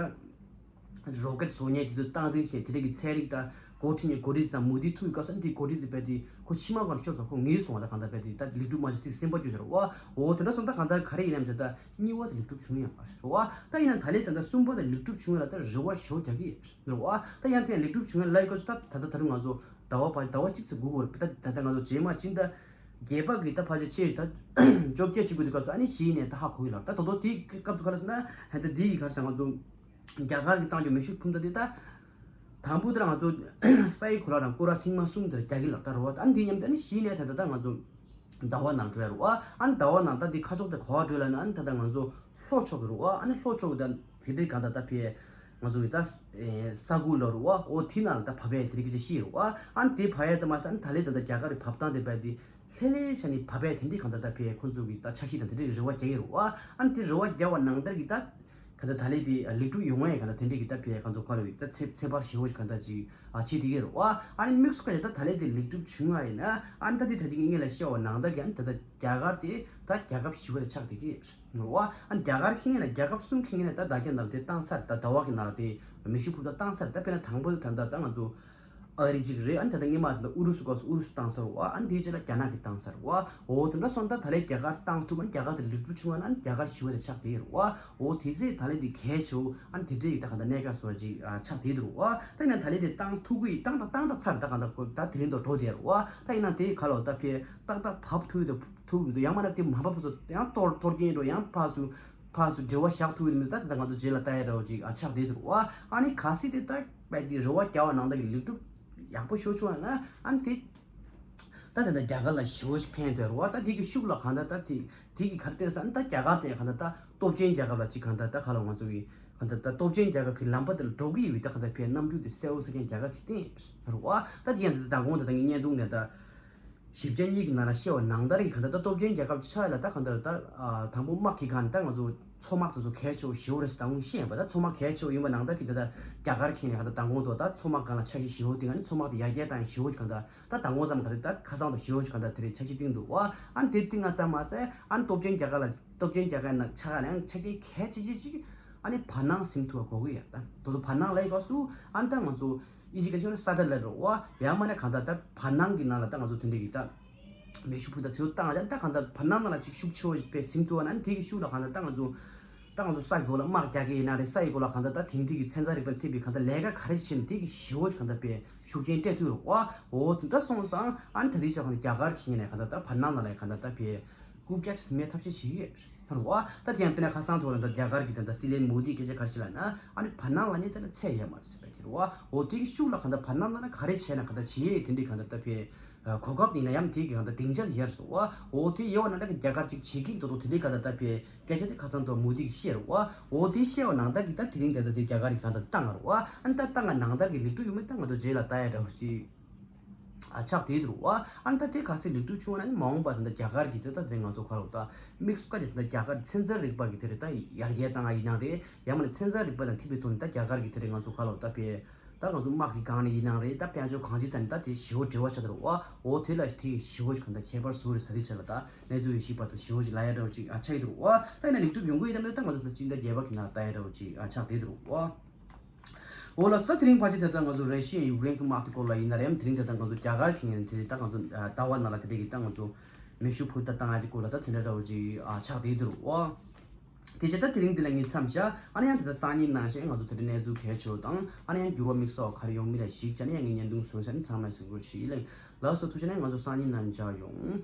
རོ་ཀེད་བཟོ་མཁན་དེ་ཚོ་སྟངས་འཛིན་བྱེད་མཁན་དེ་རིགས་ཀྱི་ཚན་རིག་ད་འགོ་ཁྲིད་ནས་འགོ་ཁྲིད་དང་མུ་མཐུད་ཐུག་ཡོད་སྐབས་སུ་ཨ་ནི་དེ་འགོ་ཁྲིད་དེ་དཔེ་དེ་ཁོ་ཕྱི་མ་གང་ཤོར་སོང་། ཁོ་ངེས་སོང་བ་ད་གང་ལྟར་དཔེ་དེ་ད་ལེགས་གྲུབ་མ་བྱུང་དེ་སེམས་པ་སྐྱོ་ཤོར་བ། འོ་དེ་འདྲ་སོང་ད་གང་ལྟར་ག་རེ་ཡིན་ནམ་དེ་ད་གཉིས་པ་དེ་ལེགས་གྲུབ་བྱུང་ཡོད་མ་རེད་བ། ད་ཡིན་ན་ད་ལེ་ད་ལྟ་གསུམ་པ་དེ་ལེགས་གྲུབ་བྱུང་ཡོད་ལ་ད་རེ་བ་ཞེ་པོ་རྒྱག་གི་ཡོད་རེད་བ། ད་ཡང་དེ་ཡང་ལེགས་གྲུབ་བྱུང་ཡོད་ལ་ཡི་སྐབས་སུ་ད་ད་ལྟ་ད་རུང་ང་ཚོ་ཟླ་བ་བར་ཟླ་བ་གཅིག་ཙམ་སྒུག་དགོས་རེད། ད་ད་ལྟ་ང་ཚོ་རྗེས་མ་སྤྱི་ཟླ་བརྒྱད་པ་གི་ད་ཕལ་ཆེར་ཆེ་ད་བཅོ་བརྒྱད་བཅུ་དགུ་དེ་སྐབས་སུ་ཨ་ནི་གཞི་ནས་ད་ཧ་གོ་གི་ལ། ད་ད་དོ་དེའི་སྐབས་སུ་ག་རེ་ཟེར་ན་ཧན་ད་དེ་ཡི་ག་རེ་ཟེར་ང་ཚོ་རྒྱ་གར་གྱི་བཏང་རྒྱུ་མེ་ཤུགས་འཕུར་མདའ་དེ་ད་དང་པོ་དེར་ང་ཚོ་ས་ཡི་གོ་ལ་རང་སྐོར་ར་ཐེངས་མ་གསུམ་དེར་རྒྱག་གི་ལ་ད་རེད་བ། ཨ་ནི་དེ་མཉམ་དུ་ཨ་ནི་གཞི་ནས་ད་ད་ད་ང་ཚོ་ཟླ་བ་ནང་འགྲོ་ཡ་རེད་བ། ཨ་ནི་ཟླ་བ་ནང་ད་དེ་ཁ་ཕྱོགས་དེ་ག་པར་འགྲོ་ལབ་ན་ཨ་ནི་ད་ད་ང་ཚོ་ལྷོ་ཕྱོགས་ཀྱི་རེད་བ། ཨ་ནི་ལྷོ་ཕྱོགས་ཀྱི་ད་དེ་འདྲའི་གང་ད་ད་ཕེ་ང་ཚོ་གི་ད་ས་ཁུལ་ལ་རེད་བ། འོ་དེ་ནང་ལ་ད་བབས་ཡ་དེ་རིགས་ཀྱི་ཤི་རེད་བ། ཨ་ནི་དེ་བབས་ཡ་ཙམ་མ་ཟད་ཨ་ནི་ད་ལེ་ད་ད་རྒྱ་གར་གྱི་བབས་སྟངས་དེ་བས་དེ་ལྷེ་ལྷེ་ཤ་ནི་བབས་པས་དེ་འདྲའི་གང་ལྟར་ད་ཕེ་ཁོ་ཚོ་གི་ད་འཆར་གཞི་དང་དེ་འདྲའི་རེ་བ་རྒྱག་གི་རེད་བ། ཨ་ནི་དེ་རེ་བ་རྒྱག་པ་ནང་ལྟར་གྱི་ད་ ད་ད་ལས་དེ་ལེགས་གྲུབ་ཡོང་ཡ་ག་ད་དེ་འདྲས་ཀྱི་ད་ཕེ་ག་ཚོ་ག་ལ་ཡོད་ད་ཚེ་ཚེ་དཔག་ཞེ་བོ་ཞིག་ག་ད་ཅིག་ཨ་བྱེད་དེ་གི་རེད་བ། ཨ་ནི་དམིགས་སུ་བཀར་ཡ་ད་ད་ལས་དེ་ལེགས་གྲུབ་བྱུང་ཡ་ཡིན་ན་ཨ་ནི་ད་དེ་ད་ཅིག་ངས་ལ་བཤད་བ་ནང་ལྟར་གྱི་ཨ་ནི་ད་ད་རྒྱ་གར་དེ་ད་རྒྱལ་ཁབ་ཞི་བ་དེ་ཆགས་དེ་གི་རེད་བ། ཨ་ནི་རྒྱ་གར་ཁེ་ངེ་ན་རྒྱལ་ཁབ་གསུམ་ཁེ་ངེ་ན་ད་ད་རྒྱ་ནང་དེ་བཏང་ཚར་ད་ཟླ་བ་གི་ནང་དེ་མེ་ཤུགས་འཕུར་མདའ་བཏང་ཚར། ད་དཔེར་ན་དང་པོ་དེ་ད་ད་ད་ང་ཚོ། ཨ་རི་གཅིག་རེད། ཨ་ནི་ད་ལྟ་སྔོན་མ་ད་ལྟ་ཨུ་རུ་སུ་སྐབས་སུ་ཨུ་རུ་སུ་བཏང་ས་རེད་བ། ཨ་ནི་དེའི་རྗེས་ལ་རྒྱ་ནག་གིས་བཏང་ས་རེད་བ། འོ་དེ་འདྲ་སོང་ཙང་ད་ལས་རྒྱ་གར་བཏང་ཐུབ། ཨ་ནི་རྒྱ་གར་དེ་ལེགས་གྲུབ་བྱུང་བ་ན་ཨ་ནི་རྒྱ་གར་ཞི་བ་དེ་ཆགས་བསྡད་ཡོད་རེད་བ། འོ་དེ་ཚེ་ད་ལས་དེ་གལ་ཆེ་བོ་ཨ་ནི་དེ་འདྲ་ཡི་ད་ག་ད་གནད་འགག་བཟོ་བ་ཅིག་ཨ་ཆགས་བསྡད་འདུག་བ། ད་ཡིན་ན་ད་ལས་དེ་བཏང་ཐུབ་ཀྱི་བཏང་ད་བཏང་ད་ཚར་ད་ག་ད་ཁོ་ད་དེ་རིང་དུ་འགྲོ་བསྡད་རེད་བ། ད་ཡིན་ན་དེ་ག་ལ་ད་ཕེ་ཏག་ཏག་བབས་ཐུབ་ཡོད་དུ་ཐུབ་ཡོད་དུ་ཡང་མ་ན་དེ་མ་བབས་ཚོ་ཡང་གཏོར་གཏོར་གྱིན་འགྲོ་ཡང་ཕར་ཚུར་ཕར་ཚུར་འབྲེལ་བ་བཞག་ཐུབ་ཡོད་མེད་ད་ད་ང་ཚོ་རྗེས་ལ་ལྟ་ཡ་འདྲ་བོ་ཅིག་ཨ་ཆགས་བསྡད་འདུག་བ། ཨ་ནི་གལ་སྲིད་དེ་ད། པའི་དེ་རེ་བ་རྒྱག་པ་ནང་ལྟར་གྱི་ལེགས་གྲུབ་ཡག་པོ་ཤོར་བྱུང་བ་ན་ཨ་ནི་དེ། ད་དེ་འདྲ་རྒྱ་གར་ལ་ཞེ་པོ་ཞིག་ཕན་ཐོགས་རེད་བ། ད་དེ་གི་ཤུགས་ལ་གང་ལྟར་ད་དེ་དེ་གི་གར་བརྟེན་ས་ཨ་ནི་ད་རྒྱ་གར་དེ་གང་ལྟར་ད་སྟོབས་ཆེན་རྒྱལ་ཁབ་ལ་ཅིག་གང་ལྟར་ད་ག་ལ་ང་ཚོ་གི་གང་ལྟར་ད་སྟོབས་ཆེན་རྒྱལ་ཁབ་ཀྱི་ལམ་པ་དེ་ལ་འགྲོ་གི་ཡོད་ད་གང་ལྟར་ཕན་རྣམ་འགྱུར་དེ་གསལ་བོ་གསལ་རྐྱང་རྒྱ་གར་གྱི་བརྟེན་རེད་བ། ད་དེ་ཡང་ད་མདང་དགོང་དེ་ད་ངའི་བརྙན་ཐུང་ནས་ད། ཞིབ་ཆ་གཉིས་ཀྱི་ནང་ལ་བཤད་པ་ནང་ལྟར་གྱི་གང་ལྟར་ད་སྟོབས་ཆེན་རྒྱལ་ཁབ་ཆགས་ལ་ད་གང་ལྟར་ད་དང་པོ་དམག་གི་སྒང་ནས་ད་ང་ཚོ་མཚོ་དམག་དེ་ཚོ་གལ་ཆེ་བོ་ཞེ་པོ་རེད་ཟེར་ད་ངོ་ཤེས་ཡིན་པ། ད་མཚོ་དམག་གལ་ཆེ་བོ་ཡིན་པ་ནང་ལྟར་གྱི་ད་ད་རྒྱ་གར་ཁེ་ནས་གང་ལྟར་མདང་དགོང་དུ་ད་མཚོ་དམག་སྒང་ལ་འཆར་གཞི་ཞེ་པོ་བཏིང་ཨ་ནི་མཚོ་དམག་དེ་ཡར་རྒྱས་བཏང་ཡ་ཞེ་པོ་གང་ལྟར་ད་མདང་དགོང་ཙམ་གང་ལྟར་ད་ཁ་སང་དུ་ཞེ་པོ་གང་ལྟར་དེ་རེད་འཆར་གཞི་བཏིང་འདུག་བ། ཨ་ནི་དེ་བཏིང་ང་ཙམ་མ་ཟད་ཨ་ནི་སྟོབས་ཆེན་རྒྱ་གར་ལ་སྟོབས་ཆེན་རྒྱ་གར་ནང་ཆགས་ལ་ཡང་ཆ་རྐྱེན་གལ་ཆེ་ཆེ་ཅིག་ཨ་ནི་བར་སྣང་ཟིན་ཐུབ་པ་དགོས་ཀྱི་ཡོད་ད། དེ་ཚོ་བར་སྣང་ལ་ཡི་ག་སུ་ཨ་ནི་ད་ང་ཚོ། ཨིན་ཇི་སྐད་ཤོད་ན་ས་ཏ་ལའིཊ་རེད་བ། ཡང་མ་ན་གང་ལྟར་ད་བར་སྣང་གི་ནང་ལ་ད་ང་ཚོ་དེ་འདྲ་གི་ད་མེ་ཤུགས་འཕུར་མདའ་ཚུར་བཏང་ཡང་ད་གང་ལྟར་བར་སྣང་ནང་ལ་ཅིག་ཤུགས་ཆེ་བོ་ཞིག་དཔེ་ཟིན་ཐུབ་པ་ན་དེ་གི་ཤུགས་ལ་གང་ལྟར་ད་ང་ཚོ་ད་ང་ཚོ་ས་གི་སྒོ་ལ་དམག་རྒྱག་གི་ཡིན་ན་རེད། ས་ཡི་སྒོ་ལ་གང་ལྟར་ད་དེང་དུས་ཀྱི་ཚན་རྩལ་རིག་པ་ཐེབས་པའི་གང་ལྟར་ལས་ཀ་ག་རེ་བྱེད་ན་དེ་གི་ཞེ་བོ་ཞིག་གང་ལྟར་དཔེ་ཤུགས་རྐྱེན་སྤྲད་ཐུབ་རེད་བ། འོ་དེ་འདྲ་སོང་ཙང་ཨ་ནི་ད་དེ་ཆ་གང་ལྟར་རྒྱ་གར་གྱི་ངོས་ནས་གང་ལྟར་ད་བར་སྣང་ནང་ལ་གང་ལྟར་ད་དཔེ་རྐུབ་བཀྱག་ཅིག་མེད་ཐབས་ཤེས་བྱེད་ཀྱི་ཡོད་རེད། ད་རེད་བ། ད་དེ་ཡང་དཔེར་ན་ཁ་སང་ཐོག་ལ་ད་རྒྱ་གར་གྱི་ད་ད་སྲིད་བློན་མོ་དིས་སྐད་ཆ་ག་རེ་བཤད་ལབ་ན་ཨ་ནི་བར་སྣང་ལ་ནི་ད་ལ་ཚད་ཡོད་མ་རེད་ཟེར་བས་དེ་རེད་བ། འོ་དེ་གི་ཤུགས་ལ་གང་ལྟར་བར་སྣང་ལ་ན་ག་རེ་བྱས་ན་གང་ལྟར་བྱེད་ཡས་དེ་འདྲའི་གང་ལྟར་ད་ཕེ་གོ་སྐབས་དེ་ཡིན་ན་ཡང་དེ་གི་གང་ལྟར་སྡིངས་ཆ་ཡར་སོང་བ། འོ་དེ་ཡོད་པ་ན་ད་གི་རྒྱ་གར་ཅིག་བྱེད་ཀྱི་འདུག་དེ་འདྲའི་གང་ལྟར་ད་ཕེ་སྐད་ཆ་དེ་ཁ་སང་ཐོག་མོ་དིས་གི་བཤད་རེད་བ། འོ་དེ་བཤད་པ་ནང་ལྟར་གི་ད་དེ་རིང་དེ་ད་དེ་རྒྱ་གར་གི་གང་ལྟར་བཏང་ང་རེད་བ། ཨ་ནི་ད་བཏང་ང་ནང་ལྟར་གི་ལེགས་གྲུབ་ཡོད་མེད་ད་ང་ཚོ་རྗེས་ལ་ལྟ་ཡ་འདྲ་བོ་ཅིག་ཨ་ཆགས་བསྡད་འདུག་བ། ཨ་ནི་ད་དེ་ག་ཚོད་ལེགས་གྲུབ་བྱུང་བ་ན་ནི་མ་འོངས་པ་ད་ལྟ་རྒྱ་གར་གྱི་དེ་ད་དེ་ང་ཚོ་ག་རེ་ད་དམིགས་སུ་བཀར་ཏེ་ད་ལྟ་རྒྱ་གར་ཚན་རྩལ་རིག་པ་གི་དེ་རེད་ད་ཡར་རྒྱས་བཏང་ཡ་ཡིན་ནའང་རེད། ཡང་མིན་ན་ཚན་རྩལ་རིག་པ་དང་མཐུན་པའི་ཐོག་ནས་ད་རྒྱ་གར་གྱི་དེ་རེད་ང་ཚོ་ག་རེ་ད་དཔེ་ད་ང་ཚོ་དམག་གི་སྒང་ནས་ཡིན་ནའང་རེད། ད་དཔལ་འབྱོར་གང་ཅི་ད་ནི་ད་དེ་ཞེ་པོ་འབྲེལ་བ་ཆགས་འདུག་བ། འོ་དེ་ལ་དེ་ཞེ་པོ་གང་ལྟར་ཁྱད་པར་བཟོ་རེད་ས་དེ་ཆ་ལ་ད་གནས་ཚུལ་ཡོད་ཤེས་པ་དང་ཞེ་པོ་ཅིག་ལ་ཡ་འདྲ་བོ་ཅིག་ཨ་ཆགས་ཡི་འདུག་བ། ད་ཡིན་ན་ལེགས་གྲུབ་ཡོང་གི་ཡོད་དམ་ད་ང་ཚོ་ད་སྤྱི་ཟླ་བརྒྱད་པ་གི་ནང་ལ་ལྟ་ཡ་འདྲ་བོ་ཅིག་ཨ་ཆགས་བསྡད་འདུག་བ། འོ་ལགས་སོ། ད་དེ་རིང་ཕལ་ཆེར་དེ་ལྟར་ང་ཚོ་ར་ཤི་ཡ་ཡུཀ་རེན་གྱི་དམག་དེ་སྐོར་ལ་ཡིན་ན་རེད། དེ་རིང་དེ་ལྟར་ང་ཚོ་རྒྱ་གར་གྱི་ངོས་ནས་དེ་ལྟར་ང་ཚོ་ཨ་ཟླ་བ་ནང་ལ་དེ་འདྲ་གི་ད་ང་ཚོ་མེ་ཤུགས་འཕུར་མདའ་བཏང་ཡ་དེ་སྐོར་ལ་ད་དེ་འདྲ་འདྲ་བོ་ཅིག་ཨ་ཆགས་བསྡད་འདུག་བ། དེ་རྗེས་ད་དེ་རིང་འདི་ལ་ངས་མཚམས་བཞག་ཨ་ནི་ཡང་དེ་ལྟར་སང་ཉིན་ནང་བཞིན་ང་ཚོ་དེ་འདྲ་གནས་ཚུལ་གལ་ཆེ་བ་དང་ཨ་ནི་ཡང་འགྱུར་བ་དམིགས་བསལ་བ་ག་རེ་ཡོང་མིན་ལ་གཞིགས་བྱས་ནས་ཡང་ངས་བརྙན་ཐུང་བཟོས་བྱས་ནས་ཚང་མས་གཟིགས་རོགས་བྱེད་ཡིན། ལགས་སོ། ཐུགས་རྗེ་ཆེ། ང་ཚོ་སང་ཉིན་ནང་མཇལ་ཡོང་།